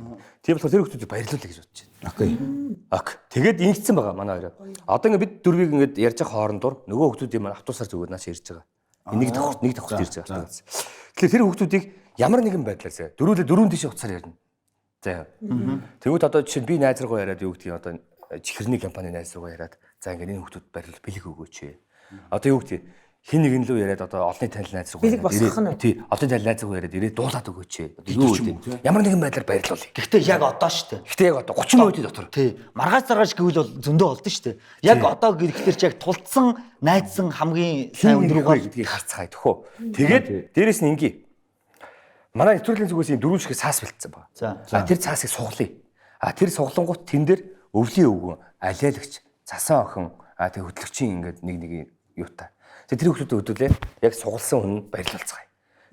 Тийм болохоор тэр хүүхдүүдийг баярлуулъя гэж бодож байна. Окей. Ок. Тэгээд ингэсэн байгаа манай хоёроо. Одоо ингээд бид дөрвийг ингээд ярьж байгаа хоорондор нөгөө хүүхдүүдийн маань автобусаар зүгээр нааш ирж байгаа. Нэг давхарт нэг давхарт ирж байгаа автобус. Тэгэхээр тэр хүүхдүүдийг ямар нэгэн байдлаар зэ дөрүүлээ дөрөв тийш утсаар ярина. За. Тэгвэл одоо жишээ нь би найз руугаа яриад юу гэдгийг одоо чихэрний компани найз руугаа яриад за ингээд энэ хүүхдүүд барил бэлэг өгөөч. Одоо юу гэдгийг Хин нэгэн лүү яриад одоо олонний танил найз руу Бэлэг босгох нь. Тий, олонний танил найз руу яриад ирээд дуулаад өгөөч. Одоо юу вэ? Ямар нэгэн байдлаар баярлуулъя. Гэхдээ яг одоо шүү дээ. Гэхдээ яг одоо 30 минутын дотор. Тий. Маргааш заргааш гэвэл бол зөндөө олдсон шүү дээ. Яг одоо гэхээр чи яг тулцсан, найдсан хамгийн сайн өндөр үгүй гэдгийг харцгаая төхөө. Тэгээд дээрэс нь инги. Манай нэвтрүүлгийн зүгээс ийм дөрвөн шиг цаас бэлтсэн байгаа. За. А тэр цаасыг суглая. А тэр суглангууд тэн дээр өвлийн өвгөн, алиалагч, цасан охин, а тэг хөтлөгчийн ингээд нэг нэг юутай. Тэгээ тэр хүмүүсүүд өдөлээ яг сугалсан хүн нь баярлалцгаая.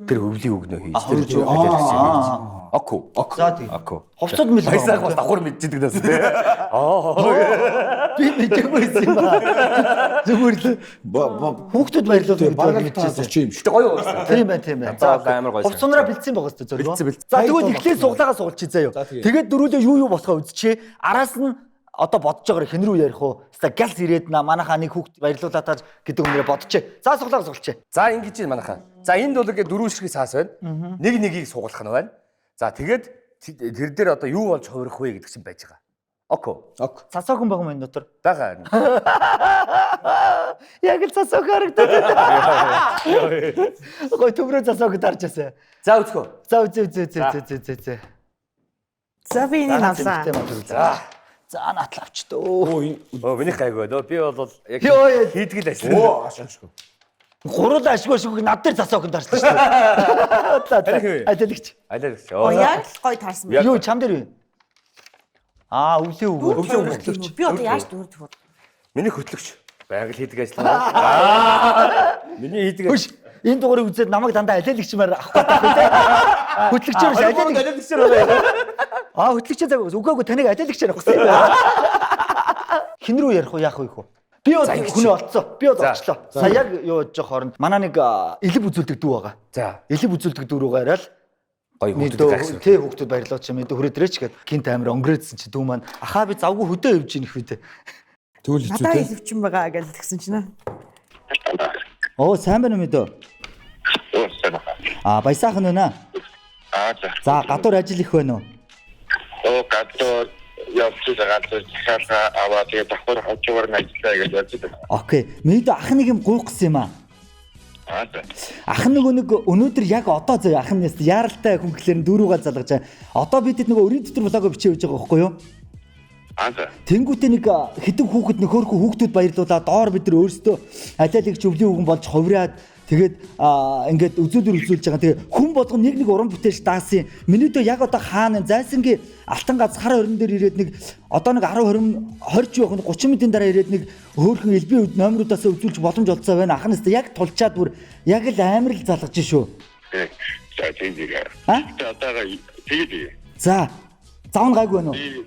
Тэр өвлийн өвгнөө хийж тэр алиалагч хийж. Оку. Оку. За тий. Оку. Хувцууд мэл Баясаах бас давхар мэдчихдэг дээс тий. Аа. Би мэдээгүй байсан юм ба. Зүгээр л хүүхдүүд баярлуулна гэдэг Бараг бол та мэдчихсэн. зочин юм шүү. Гэтэ гоё уурсан. Тийм байна, тийм байна. За амар гоё. Хувцуунараа бэлдсэн байгаа хэвээр зөргөө. Бэлдсэн, бэлдсэн. За тэгвэл эхлээд суглаагаа сугалчих заяа. Тэгээд дөрүүлээ юу юу болохоо үзчихээ. Араас нь одоо бодож байгаа хэн рүү ярих уу? Хаста галс ирээд на манайхаа нэг хүүхд баярлуулаад тааж гэдэг өмнөрөө бодчихээ. За суглаагаа сугалчих. За ингэж юм манайхаа. За энд бол ингээд дөрвөн ширхэг цаас байна. Нэг нэгийг сугалах нь байна. За тэгээд тэр дээр одоо юу болж хувирах вэ гэдэг чинь байж байгаа. Око. Ок. Цасаахан байгаа юм энэ дотор. Бага. Яг л цасаах харагдаад байна. Гой төмрөө цасаах дарж байсан. За өцгөө. За үзээ үзээ үзээ үзээ үзээ үзээ. За би энийг авсан. За. За натлаа авч дөө. Оо энэ Өө миний гайгүй дөө. Би бол яг Йоо, яа. хийдэг л ажил. оо ашиг ашиг. Гурлаа ашгүй ашгүй над дээр цасаах дарчлаа шүү дээ. За Харин хөө. за. Ажилч. Алиалагч. Оо яг л гоё таарсан байна. Юу чам дээр юу? Аа өвлийн үг. Өвлийн үг. Би одоо яаж дүүрдэх вэ? Миний хөтлөгч. Байгаль хийдэг ажил. Аа. Миний хийдэг Хөш энэ дугаарыг үзээд намайг дандаа алиалагчмаар авах гэдэг байх үү? Хөтлөгчөөр биш алиалагч. алиалагчаар байна. Аа хөтлөгчөө цаг үгүй үгүй таныг алиалагчаар авах гэсэн. Хин рүү ярих уу яах вэ хөө? Би бол хүнээ олцсон. Би бол За. олчлоо. Сая яг юу яаж явах хооронд манай нэг элэв үзүүлдэг дүү байгаа. За. Элэв үзүүлдэг дүү рүүгээ яриад Гоё мэдөө хүүхдүүд гайхсан. тий хүүхдүүд баярлалаа чи мэдөө хүрээдрээч гэд гинт амир өнгөрөөдсөн чи дүү маань ахаа би завгүй хөдөө явж ийн их үү те. Тэгвэл хэцүү Надаа те. илвчин байгаа гэж тэгсэн чинь. Оо сайн байна уу мэдөө? Оо сайн байна. Аа баясаахан байна. Аа за. За гадуур ажил их байна уу? Оо гадуур явж байгаа газар захиалга аваад тэгээ давхар хажуугаар нь ажиллаа гэж явж байгаа. Окей. Мэдөө ах нэг юм гуйх гэсэн юм аа. Аа за. Ах нөгөө нэг өнөөдөр яг одоо заяа ах нь яст яаралтай хүн гэхлээр нь дөрүүгээ залгаж байгаа. Одоо бид нөгөө өрийн дотор блогоо бичээ явж байгаа байхгүй юу? Аа за. Тэнгүүтээ нэг хитэн хүүхэд нөхөрхөө хүүхдүүд баярлуулаад доор бид нар өөрсдөө алиалагч өвлийн үгэн болж хувраад тэгээд ингээд үзүүлэр үзүүлж байгаа. Тэгээ хүн болгон нэг нэг уран бүтээлч даасан. Миний дөө яг одоо хаана зайсангийн алтан гац хар хорин дээр ирээд нэг одоо нэг 10 20 20 ч явах нь 30 минутын дараа ирээд нэг хөөхөн элбийн үед номеруудаас үзүүлж боломж олцоо байна. Ах нь өстө яг тулчаад бүр яг л амар л залгаж шүү. Тэг. За тийм тийм. А? Тэгээ одоогоо тэгээд За. Зав нь гайгүй байна уу? би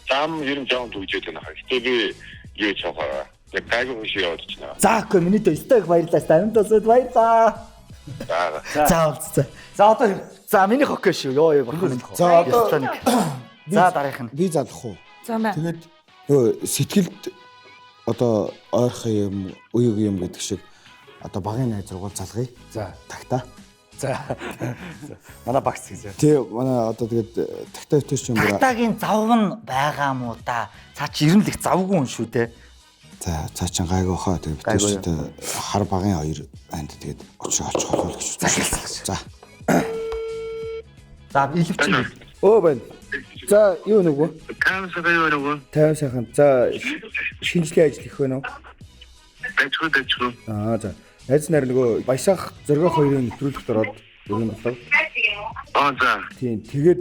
зам ер нь жоон түгжээд байна хаа. Гэтэ би юу чухаа. Яг гайгүй хүн шиг яваад байна. За окей миний дөө өстө их баярлалаа. Амин тосод баярлаа. За. За уулзцаа. За одоо За миний хоккей шүү. Йоо ёо бурхан минь. За одоо Ёстой нэг. За дараагийнх нь. би залах уу? За мэ. Тэгээд нөгөө сэтгэлд одоо ойрхон юм, уяг юм гэдэг шиг одоо багын найз руугаа залгая. За. Тагтаа. За. Манай багц гэж. Тий манай одоо тэгээд тагтаа өтөж юм бүр. Тагтагийн зав нь байгаа мó да. Цаа чи ер нь л их завгүй хүн шүү дээ. За цаа чин гайгүй хаа тэгээд Гайгүй битэрч одоо хар багын хоёр анд тэгээд очиж олчих болов гэж. За. За илвчин. Өө байна. За юу нөгөө? Тайм сайхан юу нөгөө? Тайван сайхан. За шинжлэх ажил их байна уу? Дажгүй дажгүй. Аа за. Найз нар нөгөө Баясаах зөргөх хоёрын нэвтрүүлэгт ороод өргөн болов. Аа за. Тийм. Тэгээд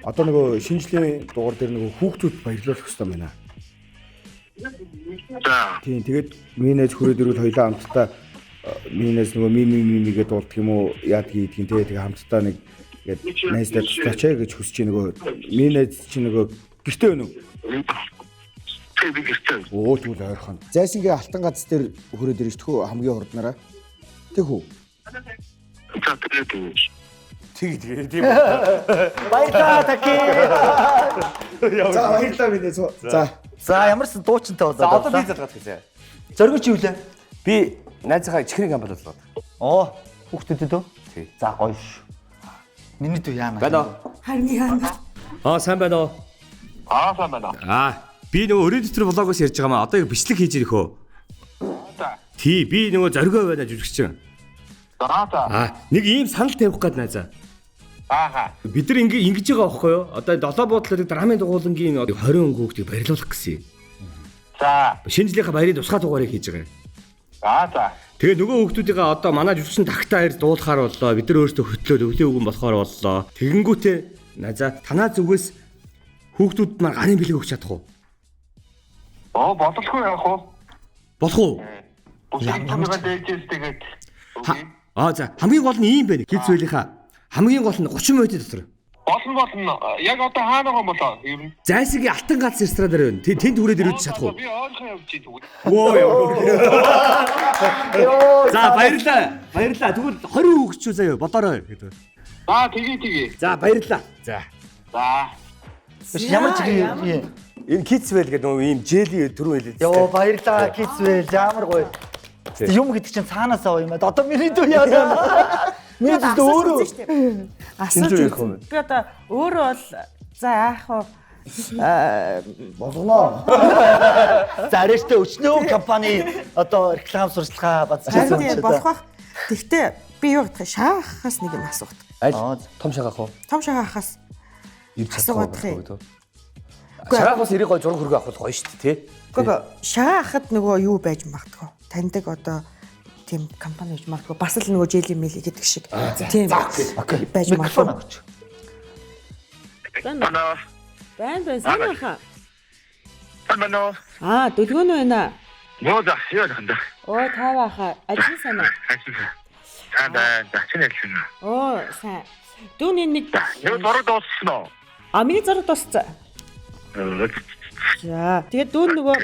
одоо нөгөө шинжлэлийн дугаар дээр нөгөө хүүхдүүд баярлуулах хэрэгтэй байна. За. Тийм. Тэгээд миний найз хүрээд ирвэл хоёлаа хамтдаа миний найз нөгөө ми ми ми ми гэдээ дуулдаг юм уу яадаг ийдгин те. Тэгээ хамтдаа нэг ингээд найздаа туслаач ээ гэж хүсэж нөгөө миний найз чи нөгөө гэрте байна уу? Тэг би гэртээ. Өө тэгвэл ойрхон. Зайсангийн алтан гац дээр хүрээд ирж тхүү хамгийн хурднараа. Тэг үү? За тэгээд тийм. Тэг тэг тийм. Баярлаа таки. За баярлалаа миний За. За ямарсан дуучинтай За болоо. одоо би залгаад гэсэн. Зориг чи юу лээ? Би найзынхаа чихрийн компани залгаад. Оо хүүхдүүдэд үү? Тий. За гоё шүү. Миний дүү яана. Байна уу? Харин яана. Аа сайн байна уу? Аа сайн байна. Аа би нөгөө өрийн дотор влогоос ярьж байгаа маа. Одоо яг бичлэг хийж ирэх үү? За. Тий, би нөгөө зоригоо байна жүжигчин. За за. Аа, нэг ийм санал тавих гээд найзаа. Ааха. Бид нар ингэ ингэж байгаа байхгүй юу? Одоо долоо буудлын драмын дугуулангийн 20 өнгө хүүхдийг баярлуулах гэсэн юм. За. Шинэ жилийнхаа баярын тусгай дугаарыг хийж байгаа юм. Аа за. Тэгээ нөгөө хүүхдүүдийнхээ одоо манай жүжигчин тагтаа хоёр дуулахаар боллоо. Бид нар өөрсдөө хөтлөөд өвлийн үгэн болохоор боллоо. Тэгэнгүүтээ найзаа танаа зүгээс хүүхдүүд маань гарын бэлэг өгч чадах уу? Оо бодлохгүй яах вэ? Болох уу? Ямар дээжээс тэгээд. Аа за хамгийн гол нь ийм байна. Кидс вэлийнхаа хамгийн гол нь 30 минутын дотор. Болно. Яг одоо хаана байгаа юм болоо? Ер нь. Зайсангийн алтан гац ресторан дээр байна. Тэнд хүрээд ирж чадах уу? Би ойрхон явж идэв. Воо яа. За баярлаа. Баярлаа. Тэгвэл 20 хүүхд ч заяа бодоорой гэдэг. За тэгээ. За баярлаа. За. За. Ямар ч юм. Энэ Kids Well гэдэг нөгөө ийм жэли түрүү хэлээ. Йоо баярлаа Kids Well ямар гоё. Юм гэдэг чинь цаанаас аваа юм аа. Одоо миний дүү яа. Миний дүү өөрөө асууж үзсэн. Би одоо өөрөө бол за яах вэ? Болгоно. За арайштай өчнөө компани одоо реклам сурчлагаа базчихсан юм чи. Болох бах. Тэгтээ би юу гэдгийг шаахаас нэг юм асуух. Аль том шагаах уу? Том шагаахаас ирж чадах уу? Шагаах бас эрийг гой зураг хөргөө авах гоё шүү дээ, тий? Үгүй шагаахад нөгөө юу байж магадгүй. Таньдаг одоо тийм компани гэж магадгүй. Бас л нөгөө жэли мэли гэдэг шиг. Тийм байж магадгүй. Байн байн сайн баха. Сайн уу? Аа, дөлгөөн байна. Нөө за, юу яах вэ? Оо, та баха. Ажил сайн уу? Ажил. Сайн байна. Чи нэлсэн үү? Оо, сайн. Дүүний нэг юу зураг дууссан уу? А, миний зураг дууссан. За, тэгээд дүүн нөгөө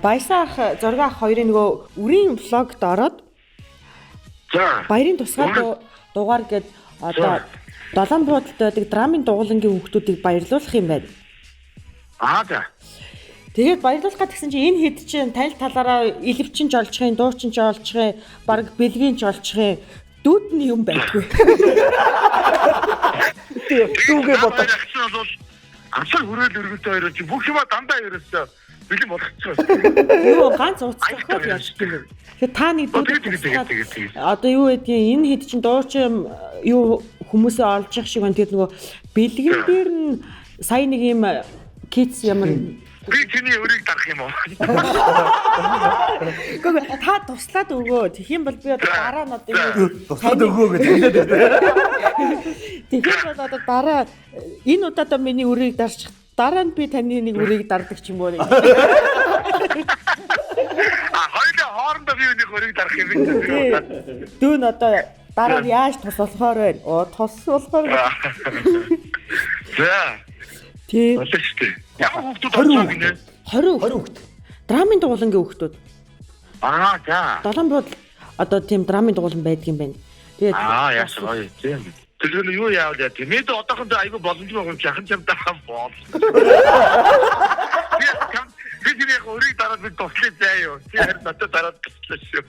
Баясан ах, зураг ах хоёрын нөгөө үрийн влогт ороод за баярын тусгай дугаар гээд одоо долоон буудалд байдаг драмын дугуулангийн хүүхдүүдийг баярлуулах юм байна. Аа за. Тэгээд баярлуулах гэсэн чинь энэ хэд чинь танил талаараа илвчин ч олчих юм, дуучин ч олчих юм, баг бэлгийн ч олчих юм. Дүүд нь юм байдгүй. Дүүгээ бодож бол асар хүрэл өргөлтөө хоёр чи бүх юма дандаа ерөөсөө бэлэн болгочихсон. Юу ганц уцтахгүй л явж юм. Тэгэхээр та нэг дүүд одоо юу гэдгийг энэ хэд чинь дуучин юу хүмүүсээ олж явах шиг байна. Тэгээд нөгөө бэлгэн дээр нь сая нэг юм китс ямар би чиний өрийг дарах юм уу? Үгүй та туслаад өгөө. Тэгэх юм бол би одоо дараа нь одоо юу туслаад өгөө гэж хэлээд байна. Тэгэх юм бол одоо дараа энэ удаадаа миний өрийг дарчих. Дараа нь би таны нэг өрийг дардаг ч юм уу. А хоёулаа хоорондоо би үүнийг өрийг дарах юм бэ? Дүүн одоо дараа нь яаж тус болохоор байна? Оо тус болохоор. За. Тийм. Болно шүү дээ. Ямар хүүхдүүд олж байгаа гинэ? 20 хүүхд. Драмын дугуулангийн хүүхдүүд. Аа за. Долоон буудал одоо тийм драмын дугуулан байдаг юм байна. Тэгээд аа яаш гоё тийм. Тэр нь юу яавал яа тийм. Мэдээ одоохондоо айгүй боломжгүй юм чи ахын чамдаа бол. Би тэр яг өрийг дараад би туслая заа юу. Чи харин надад дараад туслаа шүү.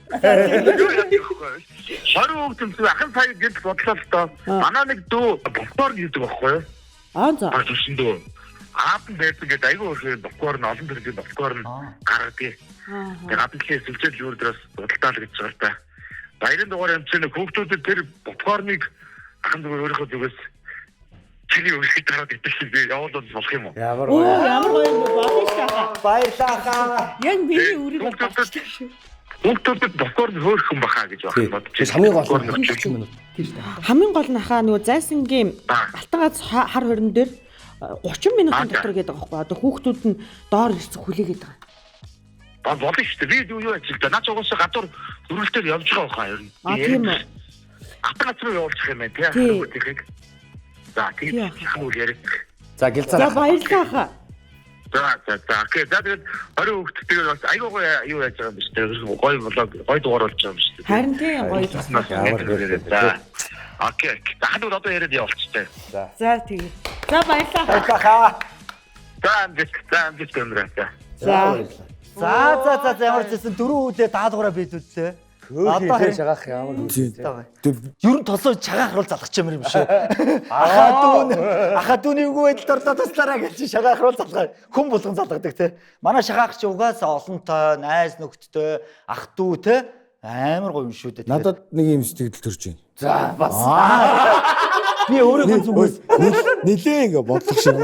Юу яах вэ? 20 хүүхд юм чи ахын сая гэж бодлоо л доо. Манай нэг дүү попкорн хийдэг байхгүй юу? Аа за. Төвшин дүү. Аав нь байсан гэдэг айгүй их попкорн олон төрлийн попкорн гаргадаг. Тэгээ гадна талын сүлжээл юу дээрээс худалдаа л гэж байгаа л та. Баярын дугаар юм чинь хүүхдүүдэд тэр попкорныг ахын зүгээр өөрийнхөө зүгээс чиний өрийг дараад идэх шиг би явуулвал болох юм уу? Ямар гоё. Ямар гоё юм болно шүү дээ. Баярлалаа хаа. Яг миний өрийг бол дарчих шүү. Хүүхдүүдэд попкорн хөөрхөн баха гэж бодож. Хамгийн гол нь 30 минут. Хамгийн гол нь хаа нөгөө зайсангийн алтан гац хар хорин дээр 30 минутын дотор гэдэг байгаа байхгүй. Одоо хүүхдүүд нь доор ирсэн хүлээгээд байгаа. А болно шүү дээ. Би юу яаж л да. Наа ч угаасаа гадуур хөрөлтөөр явж байгаа хаа ер нь. А тийм үү. Алтан гац руу явуулчих юм байна тий. Хүүхдүүдийг. За тийм үл яриад. За гэлцээ. За баярлалаа хаа. За за за. Окей. За тэгээд 20 хүүхдтэйгээр бас айгүй гоё юу яаж байгаа юм биш үү? Гоё блог, гоё дугаар болж байгаа юм биш үү? Харин тийм гоё. Ямар за. Окей. Дахиад одоо яриад явуулчихтай. За. За тэгээ. За баярлалаа. Баярлалаа хаа. За амжилт. За амжилт өндрөө. За. За за за ямар ч гэсэн дөрөв үлээ даалгавраа биелүүллээ. Одоо Одоо шагаах ямар Тийм. үү? Тэгээ Ер нь толгой чагаах руу залгах юм юм шиг. Ахаа дүүний үгүй байдалд орлоо туслаараа гэж шагаах руу залгаа. Хүн болгон залгадаг те. Манай шагаах чи угаасаа олонтой, найз нөхдөдтэй, ах дүү те. Амар гоё юм шүү дээ. надад нэг юм сэтгэл төрж байна. За бас. Би өөрийнхөө зүгээс Нилээ ингээ бодлох шиг.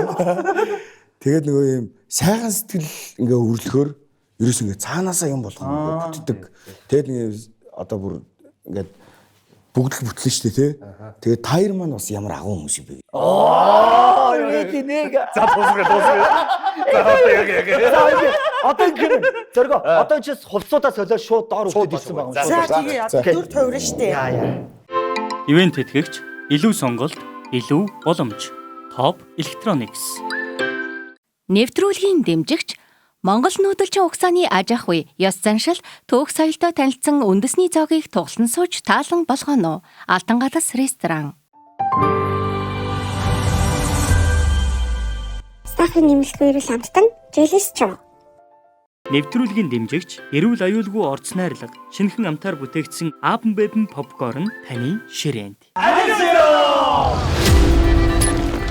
Тэгээд нөгөө юм сайхан сэтгэл ингээ өрлөхөөр ерөөс ингээ цаанаасаа юм болгоно ингээ бүтдэг. Тэгээд нэг одоо бүр ингээ бүгд л бүтлэн шүү дээ тий. Тэгээд таяр маань бас ямар агуу хүмүүс юм бэ? Аа, нэг нэг. За дуусгая дуусгая. За одоо яг яг. За одоо ингэ зөргөө одоо чи хувцуудаа солиод шууд доор өвдөд ирсэн байгаа юм За шүү. тэгээ одоо дүр тойрно штэ. Яа яа. Ивент тэтгэгч илүү сонголт, илүү боломж. Топ Electronics. Нэвтрүүлгийн дэмжигч Монгол нүүдэлчин угсааны аж ахуй, ёс заншил, түүх соёлтой танилцсан үндэсний зоогийг туглан сууж таалан болгоно. Алтан галас ресторан. Сайхан нэмэлтгүй эрүүл амттан Желис чуу. Нэвтрүүлгийн дэмжигч эрүүл аюулгүй орц найрлага, шинэхэн амтаар бүтээгдсэн Appen Beben попкорн таны ширээнд.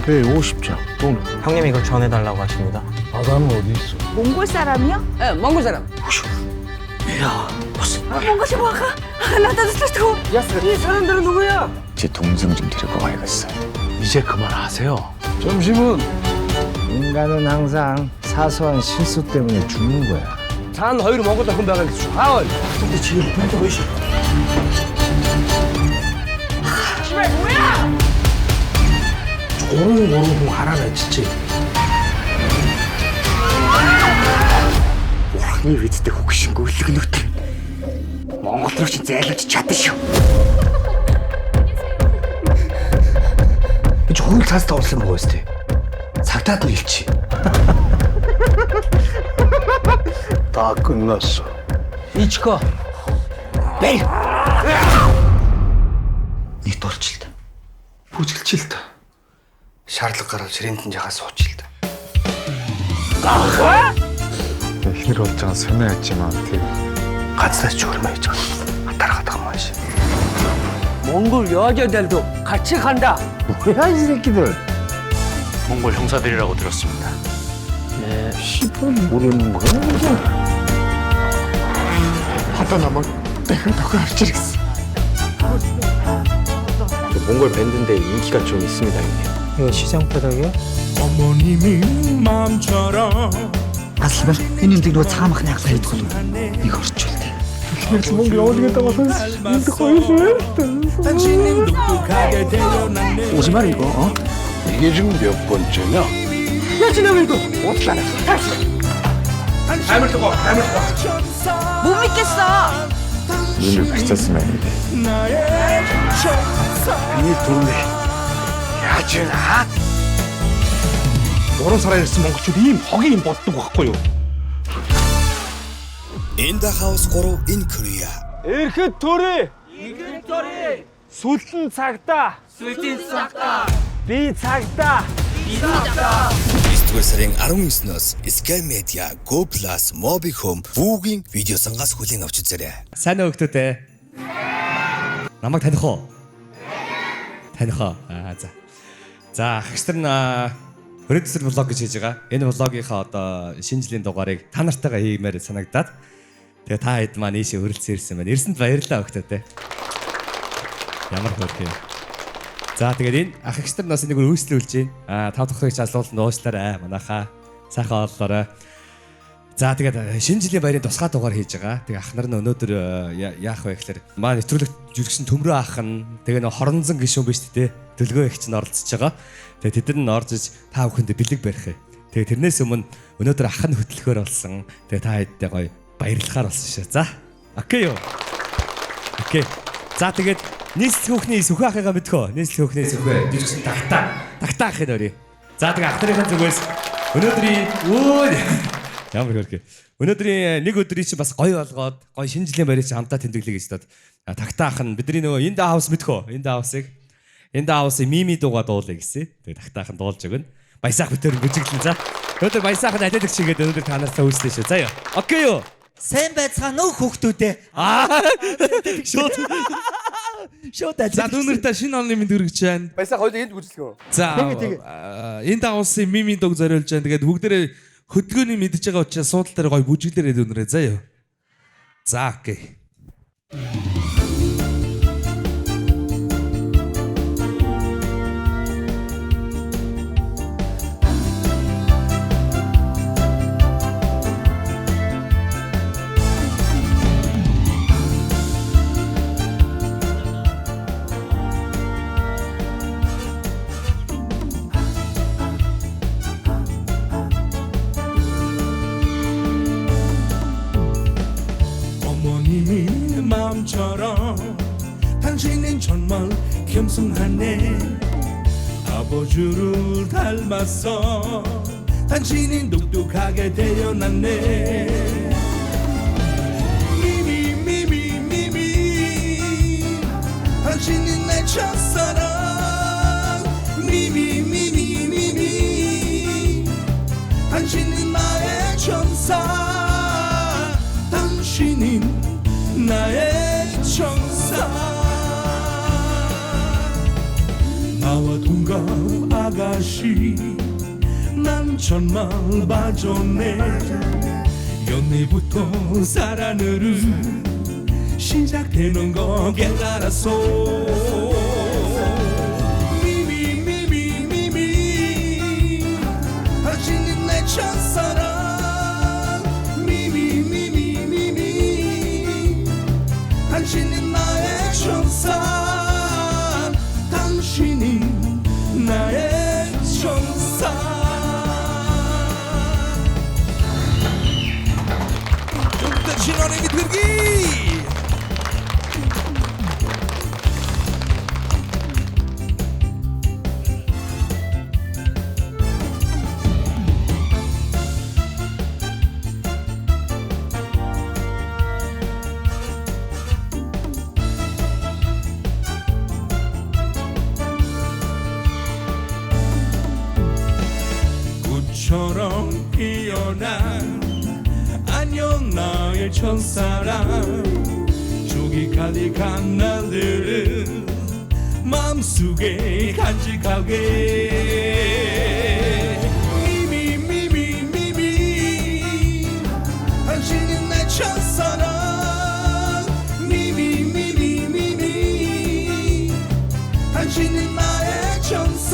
네, 50장. 돈. 형님이 이걸 전해달라고 하십니다. 바다는 어디 있어? 몽골 사람이요? 네, 몽골 사람. 야, 뭔가 싶어 아까 나타났을 이 사람들은 누구야? 제 동생 좀 데리고 가야겠어요. 이제 그만하세요. 점심은 인간은 항상 사소한 실수 때문에 죽는 거야. 산 허위로 먹었다 금방을 하얼. 근데 지금 왜 이래? 씨발 뭐야? 고롱고롱 알아내 진짜. Бурхны бидтэй хөгшин гүйлгнүүт. Монгол руу чи зайлуулж чадна шүү. 이 좋은 차스타 없으면 뭐였을 цагтаад нь хэлчих. 다 끝났어. 이치코. 매일. Нэг дурчилт. Бүжгэлчил та. Шаардлага гарвал ширээнд нь яхаа суучил та. Эхнэр болж байгаа сонио аж юм аа тий. Газраас ч өрмөө хийж байгаа. Атархаад байгаа юм ааш. 몽골 여자들도 같이 간다. 뭐야 이 새끼들. 몽골 형사들이라고 들었습니다. 네, 시발 모르는 거야 이게. 하다 남아 내가 너가 알지. 몽골 밴드인데 인기가 좀 있습니다, 형님. 이거 시장 바닥이야? 어머님이 마음처럼 Бас л энэ юм нөгөө цаамах нь яглаа хийдэг бол нэг орчуулт. мөнгө явуулдаг болсон. Энд хоёр 당신은 똑똑하게 태어났네 오지 마 이거. 어? 이게 지금 몇 번째냐? 야 지나면 이거 어떻게 알아? 닮을 뜨거 닮을 뜨거. 못 믿겠어. 눈을 밝혔으면 이 동네 야지나 Гурван сараар ирсэн монголчууд ийм хогийн юм боддог байхгүй юу? In the house 3 in Korea. Эрхэд төрөө. Эрхэд төрөө. Сүлтэн цагтаа. Сүлтэн цагтаа. Би цагтаа. Би цагтаа. 9-р сарын 19-нөөс Sky Media, Go Plus, Mobi Home Вүүгийн видео сангаас хүлээн авч үзээрэй. Сайн уу хүмүүстээ. Намайг таних уу? Таних уу? Аа за. За ах нар нь Өрөө төсөл влог гэж хийж байгаа. Энэ влогийнхаа одоо шинэ жилийн дугаарыг та нартайгаа хиймээр санагдаад тэгээ та хэд маань ийшээ өрөлдсөн ирсэн байна. Ирсэнд баярлалаа өгтөө. Ямар хөөрхөн юм. За тэгээд энэ ах эгч нар нас нэг өрөөслүүлж байна. Аа тав дахь их алууланд уушлаарай манайхаа. Сайхан ооллоорой. За тэгээд шинэ жилийн баярын тусгай дугаар хийж байгаа. Тэгээ ах нар нь өнөөдөр яах вэ гэхээр манай нэвтрүүлэгт жиргсэн төмрөө ах нь тэгээ нөө хоронзон гишүүн биш үү те. Төлгөө их чинь оролцож байгаа. Тэгээ тэд нар нь орж иж та бүхэндээ бэлэг барих юм. Тэгээ тэрнээс өмнө өнөөдөр ах нь хөтлөхөөр болсон. Тэгээ та хэдтэй гоё баярлахаар болсон шээ. За. Окей юу? Окей. За тэгээд нийслэл хүүхний сүхэ ахыгаа мэдхөө. Нийслэл хүүхний сүхэ жижигсэн тагтаа. Тагтаа ахыг өрье. За тэгээ ах нарын зүгээс өнөөдрийн өө ямар хөрхөө. Өнөөдрийн нэг өдрийг чи бас гоё болгоод гоё шинэ жилийн баярыг чи хамтаа тэмдэглэе гэж бодод. Тагтаа ах нь бидний нөгөө In the house мэдхөө. In the house-ыг In the house-ын мими дууга дуулъя гэсэн. Тэгээ тагтаа ах нь дуулж өгнө. Баясаах битэр бүжиглэн за. Өнөөдөр баясаах нь алиадаг чигээд өнөөдөр та нараас үүслээ шүү. За ёо. Окей юу? Сайн байцгаана уу хүүхдүүдээ. Аа шууд шууд ажил. За дүүнэртээ шинэ оны мэнд хүргэж байна. Баясаа хоёул энд гүжлэх үү? За энэ дагуулсын мимийн дог зориулж байна. Тэгээд бүгдээрээ хөдөлгөөний мэдж байгаа учраас суудал дээр гоё бүжиглээрэй дүүнэрээ заа юу. За окей. 어머님의 마음처럼 당신은 정말 겸손하네. 아버지를 닮았어. 당신은 똑똑하게 태어났네. 미미 미미 미미 당신은 내 첫사랑. 미미 미미 미미 당신은 나의 천사. 당신은 나의 천사. 나와 동갑 아가씨 난 정말 봐줬네. 연애부터 사랑으로 시작되는 거 깨달았어. 미미 미미 미미 당신은 내 첫사랑. 미미 미미 미미 당신은 나의 천사. 당신이 나의 천사. Дүнтэй шинэ оны мэнд хүргэе. 꽃처럼 피어난 안녕 나의 첫사랑. 저기 가득한 날들은 마음속에 간직하게. 미미 미미 미미 당신은 내 첫사랑. 미미 미미 미미 당신은 나의 천사.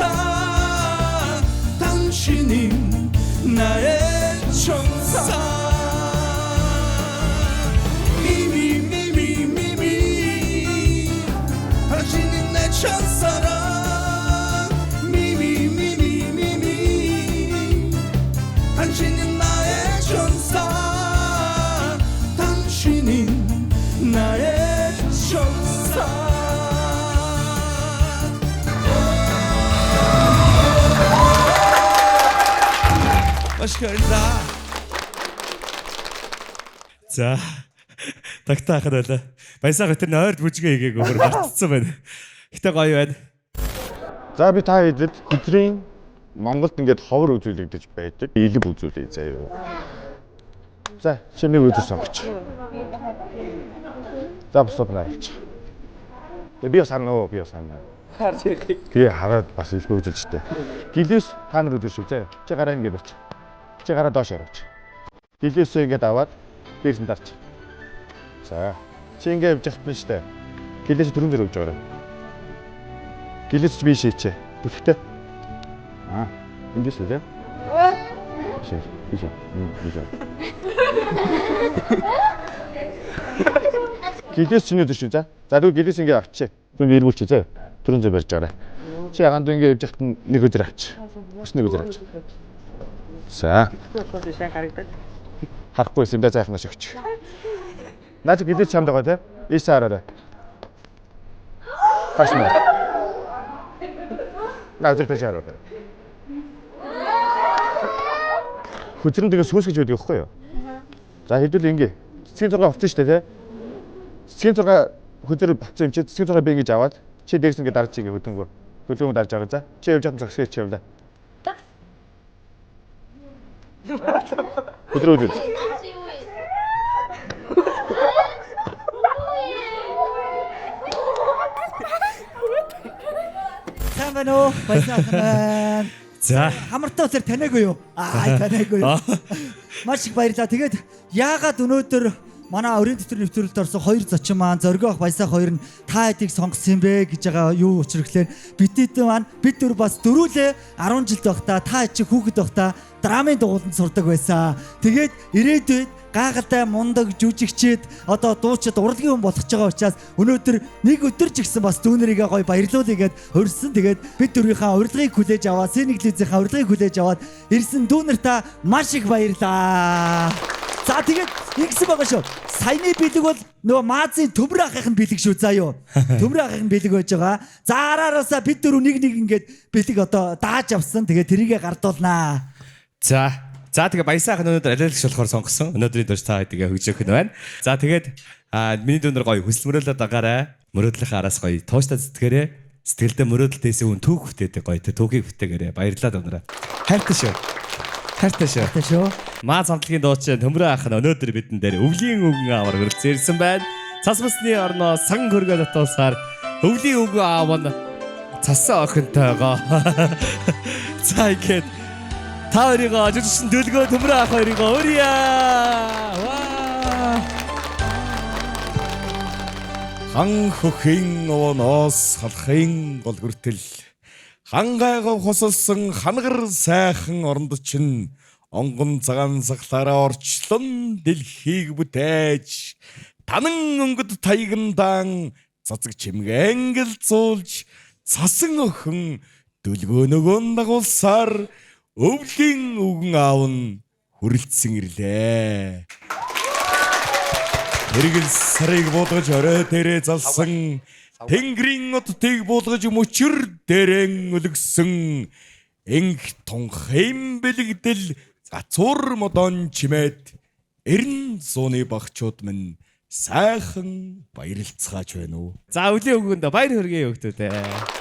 당신은 나의 천사. 미미 미미 미미 당신은 내 첫사랑. 미미 미미 미미 당신은 나의 천사. 당신은 나의 천사. Маш их баярлалаа. За тагтаа хахад байлаа. Баясаа тэр нойрд бүжгээ хийгээгүй бүр мартцсан байна. Гэтэ гоё байна. За би та хэдэд хөдрийн Монголд ингээд ховор үзүүлэгдэж байдаг. Илэг үзүүлье заяа. За чи нэг өдөр сонгоч. За бусад наа явчих. Тэгээ би бас харна уу, би бас харна. Харж ярих. Тэгээ хараад бас илэг үзүүлжтэй. Гэлээс та нар өдөр шүү заяа. Чи гараа ингээд барьч. Чи гараа доош оруулж. Гэлээсээ ингээд аваад дээрс нь дарч. За. Чи ингээд явж явах нь штэ. Гэлээс түрүүн дээр өгж байгаарай. Гэлээс би шийчээ. Бүлхтэй. Аа, эндээс үү те? Шээ. Биш. Биш. Гэлээс чиний өдөр шүү за. За тэгвэл гэлээс ингээд авчи. Түрүүн эргүүлчих заа. Түрүүн зөө барьж байгаарай. Чи ягаан дүү ингээд явж байхад нэг өдөр авч. Бас нэг өдөр авч. За. Харахгүй юм да зайхнаас өгч. Наа чи гэлээс чамд байгаа те? Ийшээ хараарай. Хаш наа. Наа зөв тийш хараарай. Хөзрөн тэгээ сүнс гэж байдаг байхгүй юу? За хэдүүл ингээ. Цэцгийн 6 хувцсан шүү дээ те. Цэцгийн 6 хөзөр бацсан юм чи цэцгийн 6 би ингэж аваад чи дээрс ингээ дарж ингээ хөдөнгөө. Хөдөлгөөн дарж байгаа за. Чи явж чадсан зогсоо чи явлаа. Хөдрөө үзэл. Сайн байна уу? Баясаа байна. За. Хамартай болохоор таниагүй юу? Аа, таниагүй юу. Маш их баярлалаа. Тэгээд яагаад өнөөдөр манай өрийн дотор нэвтрүүлэлд орсон хоёр зочин маань Зориг ах Баясаа хоёр нь та хэдийг сонгосон юм бэ гэж байгаа юу учир гэхлээр бидний маань бид дөрв бас дөрүүлээ 10 жилд байхдаа та хэд чи хүүхэд байхдаа драмын дугууланд сурдаг байсан. Тэгээд ирээдүйд гайхалтай мундаг жүжигчид одоо дуучид урлагийн хүн болох ч байгаа учраас өнөөдөр нэг өдөр ч гэсэн бас дүүнэрийгээ гоё баярлуулъя гэд урьсан. Тэгээд бид дөрвийнхаа урилгыг хүлээж аваад Синеглизийнхаа урилгыг хүлээж аваад ирсэн дүүнер та маш их баярлаа. За тэгээд ингэсэн байгаа шүү. Саяны бэлэг бол нөгөө маазын төмөр ахын бэлэг шүү заа юу. Төмөр ахын бэлэг байж байгаа. За араараасаа бид дөрөв нэг нэг ингээд бэлэг одоо дааж авсан. Тэгээд тэрийгэ гардуулнаа. За. За тэгээ Баясаа ах өнөөдөр алиалагч болохоор сонгосон. Өнөөдрийн турш та хэдийгээ хөгжөөх нь байна. За тэгээд миний дүүнер гоё хүсэл мөрөөдлөө дагаарай. Мөрөөдлийнхээ араас гоё тууштай зүтгэрээ. Сэтгэлдээ мөрөөдөл дээсэн хүн түүх бүтээдэг гоё тэ түүхийг бүтээгээрэй. Баярлалаа дүүнерээ. Хайртай шүү. Хайртай шүү. Хайртай шүү. Маа самтлагийн дуучин Төмрөө ах нь өнөөдөр бидэн дээр өвлийн өвгөн аавар хүрэлцэн ирсэн байна. Цас мэсний орноо сан хөргөө дотоосаар өвлийн өвгөн аав нь цасан охинтойгоо. За ингээд та хоёрыгоо жүжигчин Дүлгөө Төмрөө ах хоёрыгоо урья. Ваа. Хан хөхийн овоноос халахын гол хүртэл хангайгаа хосолсон хангар сайхан оронд чинь онгон цагаан сахлаараа орчлон дэлхийг бүтээж танан өнгөд таягндаан цацаг чимгэн гэлзуулж цасан охин дүлгөө нөгөөн дагуулсаар өвлийн өвгөн аав нь хүрэлцэн ирлээ. Тэргэл сарыг буулгаж орой дээрээ залсан тэнгэрийн одтыг буулгаж мөчөр дээрэн өлгсөн энх тунхын бэлэгдэл гацуур модон чимээд 90 зууны багчууд минь сайхан баярлцгааж байна уу. За өвлийн өвгөнд баяр хүргэе өгтөө.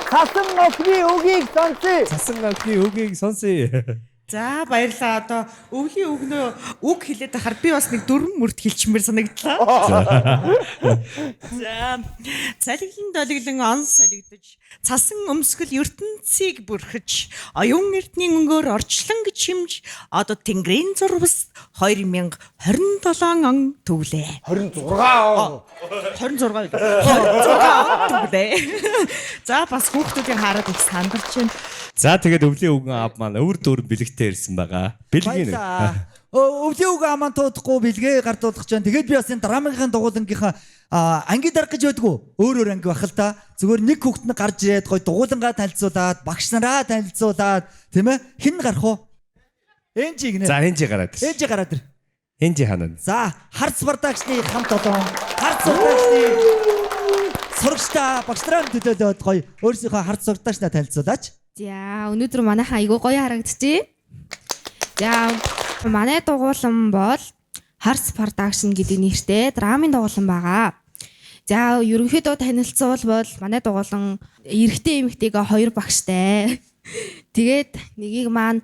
Цасан охины үгийг сонсъё. Цасан охины үгийг сонсъё. За баярлалаа. Одоо өвлийн өгнөө үг хэлээд байхаар би бас нэг дөрвөн мөрт хэлчмээр санагдлаа. За цалиглан долиглан он солигдож цасан өмсгөл ертөнцийг бүрхэж оюун эрдний өнгөөр орчлон гэж хэмж одоо Тэнгэрийн зурвас 2027 он төвлөө. 26 он. 26 26 он төвлөө. За бас хүүхдүүдийн хараад их сандарч байна. За тэгээд өвлийн өвгөн аав маань өвөр дүүрэн бэлэгтэй ирсэн байгаа. Бэлгийн Баярлалаа. Өвлийн өвгөн аман туудахгүй бэлгээ гардуулах гэж байна. Тэгээд би бас энэ драмынхын дугуулангийнхаа анги дарга гэж байдгүй. Өөр өөр анги байх л та. Зүгээр нэг хүүхэд нь гарч ирээд гой дугуулангаа танилцуулаад, багш нараа танилцуулаад, тийм ээ? Хэн гарах вэ? Энжи гинэ. За Энжи гараад ир. Энжи гараад ир. Энжи ханаа. За, Харц Бардагчны хамт олон Харц Бардагчны сурагчдаа багш нараа төлөөлөөд гоё өөрсдийнхөө харц сурагчдаа танилцуулаач. За өнөөдөр манайхан айгүй гоё харагдчихэ. За манай дугуулan бол Харс Production гэдэг нэртэй драмын дугуулan байгаа. За ерөнхийдөө танилцуулбал манай дугуулan эрэгтэй эмэгтэйгээ хоёр багштай. Тэгээд нэгийг маань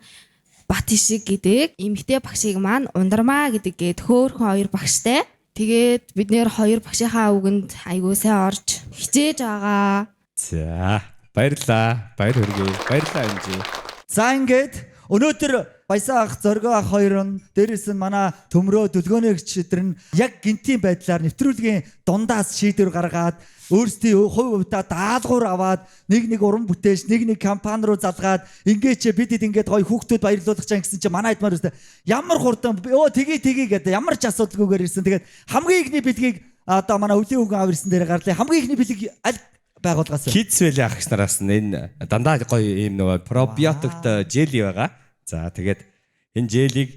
Бат ишиг гэдэг, эмэгтэй багшийг маань Ундармаа гэдэг гээд хөөхөн хоёр багштай. Тэгээд бид нэр хоёр багшийнхаа үгэнд айгүй сайн орж хичээж байгаа. За баярлалаа. Баяр хүргэе. Баярлалаа Энжи. За ингээд өнөөдөр Баясаа ах, Зоргоо ах хоёр нь дээрэс нь манай Төмрөө Дүлгөөнөгч эдэр нь яг гинтийн байдлаар нэвтрүүлгийн дундаас шийдвэр гаргаад өөрсдийн хувь хувьдаа даалгавар аваад нэг нэг уран бүтээлч, нэг нэг компани руу залгаад ингээд ч бид хэд ингээд гоё хүүхдүүд баярлуулах чам гэсэн чи манай эдмар үстэй ямар хурдан өө тгий тгий гэдэг ямар ч асуудалгүйгээр ирсэн. Тэгээд хамгийн ихний бэлгийг одоо манай өвлийн өвгөн аав ирсэн дээр гарлаа. Хамгийн ихний бэлэг аль байгууллагаас вэ? Kids Valley ах нараас нь энэ дандаа гоё ийм нөгөө пробиотиктой жели байгаа. За тэгээд энэ желийг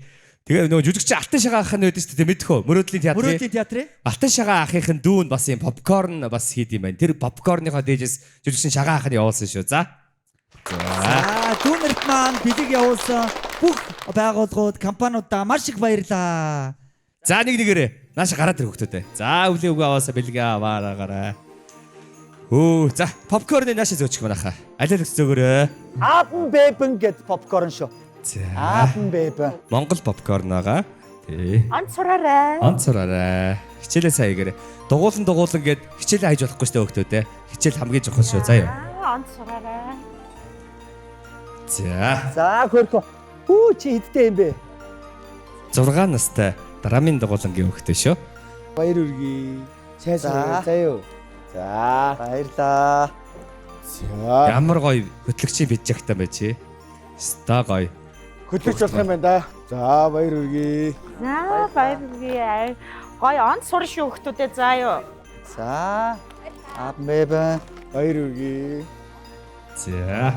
тэгээ нөгөө жүжигч Алтан шагаа ах нь байдаг шүү дээ мэдэх үү? Мөрөөдлийн театрын. Мөрөөдлийн театрын. Алтан шагаа ахынх нь дүү нь бас ийм попкорн бас хийд юм байна. Тэр попкорныхоо дээжээс жүжигчин шагаа ах нь явуулсан шүү. За. За дүүнерт маань бэлэг явуулсан бүх байгууллагууд, компаниудаа маш их баярлалаа. За нэг нэгээрээ нааш гараад ирэх хүүхдүүдээ. За өвлийн үгүй аваасаа бэлгээ аваараа гараа. Өө за попкорны нааш зөөчих манайхаа. Алиалагч зөөгөрөө. Аапн бэбэн гэд попкорн шүү. За. Аапн бэбэн. Монгол попкорн байгаа. Тий. Онц сураарай. Онц сураарай. Хичээлээ сайн хийгээрэй. Дугуулan дугуулan гэд хичээлээ хайж болохгүй шүү дээ хүүхдүүдээ. Хичээл хамгийн чухал шүү. За юу. Онц сураарай. За. За хөөрхөн. Хүү чи хэдтэй юм бэ? 6 настай драмын дугуулангийн хүүхдээ шүү. Баяр хүргэе. Сайн За. заа юу. За. Баярлаа. За. Ямар гоё хөтлөгчийн пиджактай байж чи. Ста гоё. Хөтлөгч болох юм байна да. За баяр хүргэе. За баяр хүргэе. Гоё он сур шүү хүүхдүүдээ заа юу. За. Абмэбэ. Баяр хүргэе. За.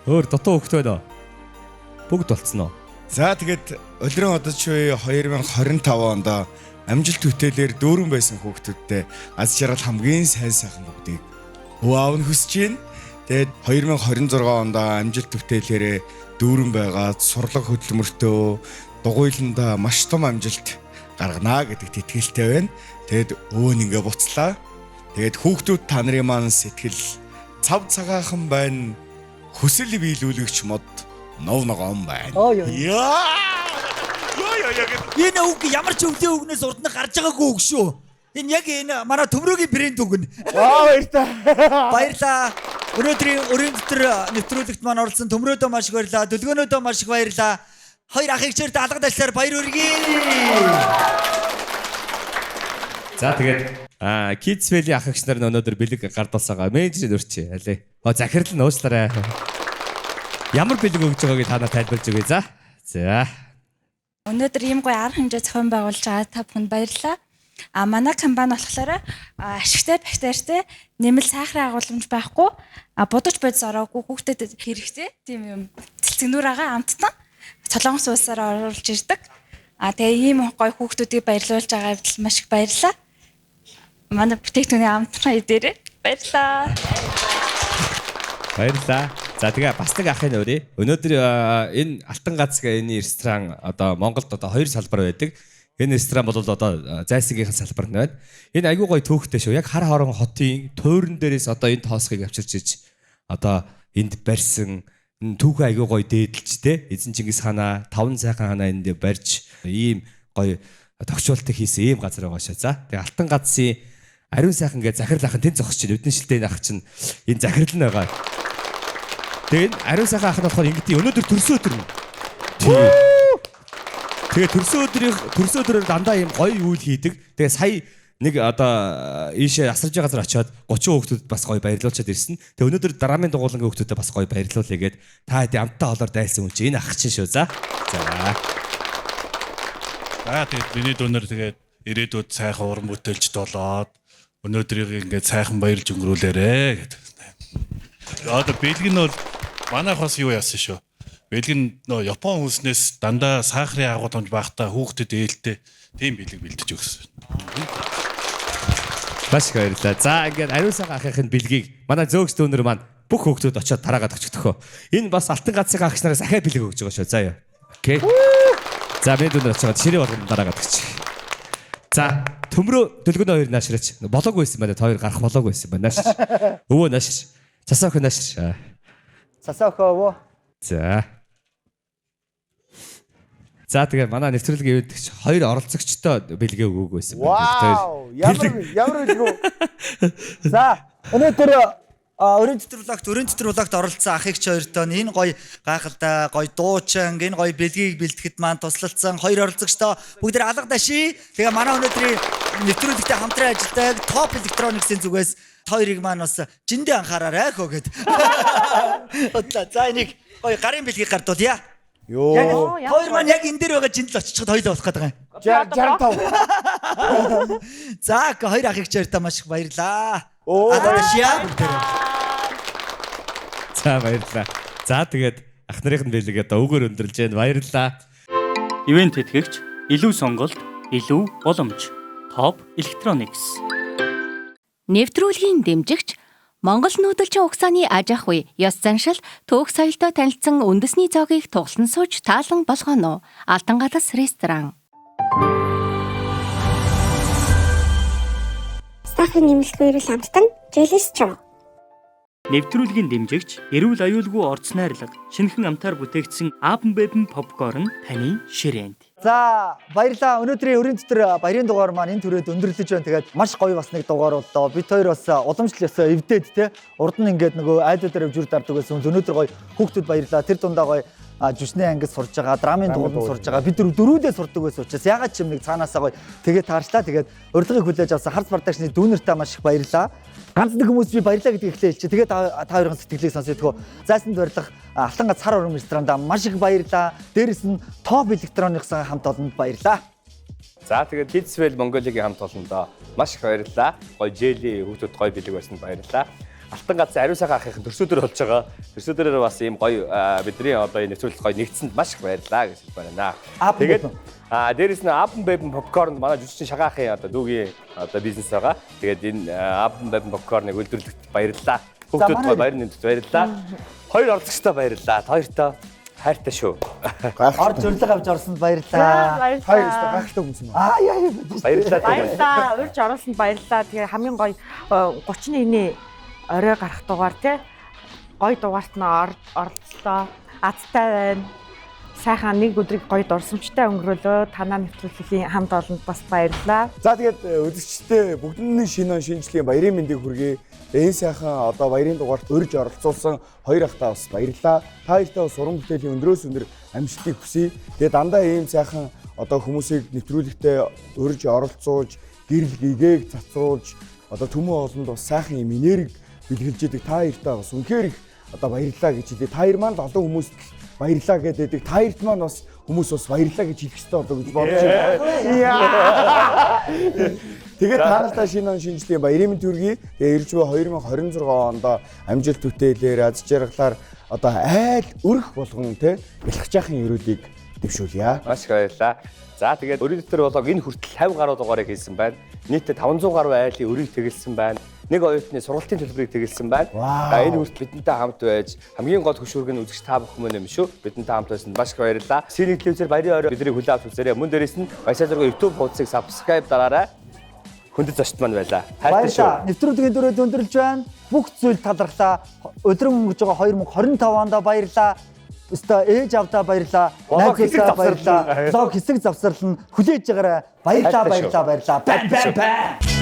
Өөр дутуу хүүхдээ байна уу? Бүгд болцсон уу? За тэгээд Улирын одож буй 2025 онд амжилт бүтээлээр дүүрэн байсан хүүхдүүдтэй аз жаргал хамгийн сайн сайхан бүгдийг өв аав нь хүсэж байна. Тэгээд 2026 онд амжилт бүтээлээрээ дүүрэн байгаад сурлага хөдөлмөртөө дугуйландаа маш том амжилт гаргана гэдэгт итгэлтэй байна. Тэгээд өвөө нь ингээ буцлаа. Тэгээд хүүхдүүд та нарын маань сэтгэл цав цагаахан байна. Хүсэл биелүүлэгч мод нов ногоон байна. Оо ёо. Яа! Энэ үг ямар ч өвлийн үгнээс урд нь гарч байгаагүй үг шүү. Энэ яг энэ манай төмрөөгийн брэнд үг нь. Аа баярлалаа. Баярлалаа. Өнөөдрийн өрийн дотор нэвтрүүлэгт маань оролцсон төмрөөдөө маш их баярлалаа. Дөлгөөнөөдөө маш их баярлалаа. Хоёр ахыг чирд алгад ажиллаар баяр хүргэе. За тэгээд Kids Valley ах эгч нар нь өнөөдөр бэлэг гардуулсагаа менежер өрчээ. Алей. Оо захирал нь уучлаарай. Ямар бэлэг өгж байгааг та нар тайлбарлаж өгье за. За. Өнөөдөр ийм гоё арга хэмжээ зохион байгуулж байгаа та бүхэнд баярлалаа. А манай компани болохоор ашигтай бактеритай нэмэлт сахарын агуулмж байхгүй будаж бодис ороогүй хүүхдэд хэрэгтэй тийм юм цэлцэгнүүр байгаа амттан Солонгос улсаар оруулж ирдэг. А тэгээ ийм гоё хүүхдүүдийг баярлуулж байгаа хэвдэл маш их баярлалаа. Манай бүтээгдэхүүний амтхан идээрэй. Баярлалаа. Баярлалаа. За тэгээ бас нэг ахын өрөө. Өнөөдөр энэ Алтан гац гэх энэ ресторан одоо Монголд одоо хоёр салбар байдаг. Энэ ресторан бол одоо Зайсангийн салбар нь байна. Энэ айгүй гоё түүхтэй шүү. Яг хар хорон хотын туйран дээрээс одоо энэ тоосхийг авчирч иж одоо энд барьсан энэ түүхээ айгүй гоё дээдэлж те. Эзэн Чингис хаанаа таван сайхан хаанаа энд барьж ийм гоё тогтчуултыг хийсэн ийм газар байгаа шүү. За тэгээ Алтан гацын ариун сайхан гэж захирал ахын тэнд зогсож байна. Өдний шилтэй энэ ах чинь энэ захирал нь байгаа. Тэгээ энэ ариун сайхан ах нь болохоор ингэдэй өнөөдөр төрсөн өдөр нь. Тэгээ төрсөн өдрөөр дандаа ийм гоё үйл хийдэг. Тэгээ сая нэг одоо ийшээ асарж газар очиод 30 хүүхдүүдэд бас гоё баярлуулчаад ирсэн. Тэгээ өнөөдөр драмын дугуулангийн хүүхдүүдэд бас гоё баярлуулъя гээд та хэдий амттай хоолоор дайлсан хүн чинь энэ ах чинь шүү. За. За. За тэгээд миний дүүнер тэгээд ирээдүйд сайхан уран бүтээлчд болоод өнөөдрийг ингээд сайхан баярлж өнгөрүүлээрэ гэдэг. Одоо бэлэг нь бол манайх бас юу яасан шүү. Бэлэг нь нөө Япон хүснээс дандаа сахарын агуулмж багтаа хүүхдэд ээлтэй тийм бэлэг бэлдэж өгсөн. Маш их баярлалаа. За ингээд ариун сайхан ахын бэлгийг манай зөөгс дүүнер маань бүх хүүхдүүд очиод тараагаад өчтөхөө. Энэ бас Алтан гацын агч нараас ахиа бэлэг өгж байгаа шүү. За юу. Окей. За миний дүүнер очиод ширээ болгон дараагаад өгч. За төмрөө дөлгөнөө хоёр наашраач. Болоогүй байсан байна. Та хоёр гарах болоогүй байсан байна. Наашраач. Өвөө наашраач. Цасаа охин наашраач. Цасаа охин өвөө. За. За тэгээ манай нэвтрүүлгийн ивэдгч хоёр оролцогчтой бэлгээ өгөөгүй байсан байна. Вау! Ямар бэлэг үү? За, өнөөдөр өрийн дотор влагт оролцсон ах эгч хоёртой энэ гоё гайхалтай, гоё дуучин, энэ гоё бэлгийг бэлтгэхэд маань туслалцсан хоёр оролцогчтой бүгд алга даши. Тэгээ манай өнөөдрийн нэвтрүүлэгтэй хамтран ажилладаг Top Electronics-ийн зүгээс хоёрыг маань бас жиндээ анхаараарай хөө гэд. Бодлаа. За энийг гоё гарын бэлгийг гардуулъя. Йоо. Хоёр маань яг энэ дээр байгаа жинд л очиход хоёлоо болох гэдэг юм. 65. За хоёр ах эгч хоёртаа маш их баярлаа. Алга дашия бүгдээрээ. За баярлалаа. За тэгээд ах нарын бэлэг одоо үгээр өндөрлж байна. Баярлалаа. Ивент тэтгэгч илүү сонголт, илүү боломж. Top Electronics. Нэвтрүүлгийн дэмжигч Монгол нүүдэлчин угсааны аж ахуй, ёс заншил, түүх соёлтой танилцсан үндэсний зоогийг туглан сууж таалан болгоно. Алтан галас ресторан. Сахарын нэмэлтгүй эрүүл амттан Желис чам. Нэвтрүүлгийн дэмжигч эрүүл аюулгүй орц найрлага шинэхэн амтаар бүтээгдсэн Апн Бэбэн попкорн таны ширээнд. За баярлалаа. Өнөөдрийн өрийн дотор баярын дугаар маань энэ түрээд өндөрлөж байна. Тэгээд маш гоё бас нэг дугаар боллоо. Бид хоёр бас уламжлал ёсоо эвдээд те урд нь ингээд нөгөө айлуудаар явж үр дардаг байсан. Өнөөдөр гоё хүүхдүүд баярлалаа. Тэр дундаа гоё жүшний ангид сурж байгаа, драмын дугуйд сурж байгаа. Бид дөрүүдээ сурдаг байсан учраас ягаад ч юм нэг цаанаасаа гоё тэгээд таарчлаа. Тэгээд урилгыг хүлээж авсан Харц Продакшны дүүнертэй маш их баярлалаа. Ганц нэг хүмүүс би баярлалаа гэдгийг эхлээ хэлчихэ. Тэгээд та хоёрын сэтгэлийг сонсъё. Тгөө зайсанд барилга Алтан гац хар урам ресторанда маш их баярлалаа. Дээрэс нь Топ Электрониксын хамт олонд баярлалаа. За тэгээд Kidswell Mongolia-гийн хамт олондоо маш их баярлалаа. Гоё жэли хүүхдүүд гоё бэлэг байсанд баярлалаа. Алтан гац ариун сайхан ахын төрсөдөр болж байгаа. Төрсөдөрөөр бас ийм гоё бидний одоо энэ нэвтрүүлэг гоё нэгдсэнд маш их баярлалаа гэж хэлмээр байна. Тэгээд дээрэс нь Апн Бэбэн попкорн манай жүжигчин шагаа ахын одоо дүүгийн одоо бизнес байгаа. Тэгээд энэ Апн Бэбэн попкорныг үйлдвэрлэхэд баярлалаа. Хүүхдүүд гоё баяр нэмтд баярлалаа. Хоёр оролцогчтой баярлалаа. Хоёртоо хайртай шүү. Орж урилга авч орсонд баярлалаа. Хоёр өстө гайхалтай хүмүүс юм аа. Яа яа. Баярлалаа. Баярлалаа. Урьж оруулсанд баярлалаа. Тэгээ хамгийн гоё 31-ний орой гарах дугаар тий гоё дугаарт нь оролцлоо. Азтай байна. Сайхан нэг өдрийг гоё дурсамжтай өнгөрөөлөө. Танаа нэвтрүүлгийн хамт олонд бас баярлалаа. За тэгээд үзэгчдээ бүгдэнд нь шинэ он шинэ жилийн баярын мэндийг хүргэе. Энэ сайхан одоо баярын дугаарт урьж оролцуулсан хоёр ахтаа бас баярлалаа. Та хоёртаа бас уран бүтээлийн өндрөөс өндөр амжилтыг хүсье. Тэгээд дандаа ийм сайхан одоо хүмүүсийг нэвтрүүлэгтээ урьж оролцуулж, гэрэл гэгээг цацруулж одоо түмэн олонд бас сайхан ийм энерги бэлгэлж идэг. Та хоёртаа бас үнэхээр их одоо баярлалаа гэж хэлье. Та хоёр маань л олон хүмүүст баярлалаа гэдэг. Та хоёрт маань бас хүмүүс бас баярлалаа гэж хэлэх ёстой болоо гэж бодож байна. Тэгээд та нартай шинэ он шинэ жилийн баярын мэнд хүргэе. Тэгээд ирж буй 2026 онд амжилт бүтээлээр аз жаргалаар одоо айл өрх болгон те бэлхжаахан өрөөлийг дэвшүүлье. Маш их баярлалаа. За тэгээд өрийн дотор болоог энэ хүртэл 50 гаруй дугаарыг хийсэн байна. Нийтдээ 500 гаруй айлын өрийг тэгэлсэн байна. Нэг оюутны сургалтын төлбөрийг тэгэлсэн байна. За энэ хүртэл бидэнтэй хамт байж хамгийн гол хөшүүрэг нь үзэгч та бүхэн мөн юм шүү. Бидэнтэй хамт байсанд маш их баярлалаа. Синий телевизээр баярын орой бидний хүлээн авч үзээрэй. Мөн дээрээс нь Баясаа зургийн YouTube хуудсыг subscribe дараарай. Хүндэт зочд маань байлаа. Хайртай шүү. Баярлалаа. Нэвтрүүлгийн дөрөв өндөрлж байна. Бүх зүйл талархлаа. Өдрөн өнгөрч байгаа 2025 онд баярлалаа. Өстө ээж авдаа баярлалаа. Блог хэсэг Найзуудаа баярлалаа. завсарлана. Блог хэсэг завсарлана. Хүлээж байгаарай. Баярлалаа, Хайртай шүү. баярлалаа, баярлалаа. Бам бам бам.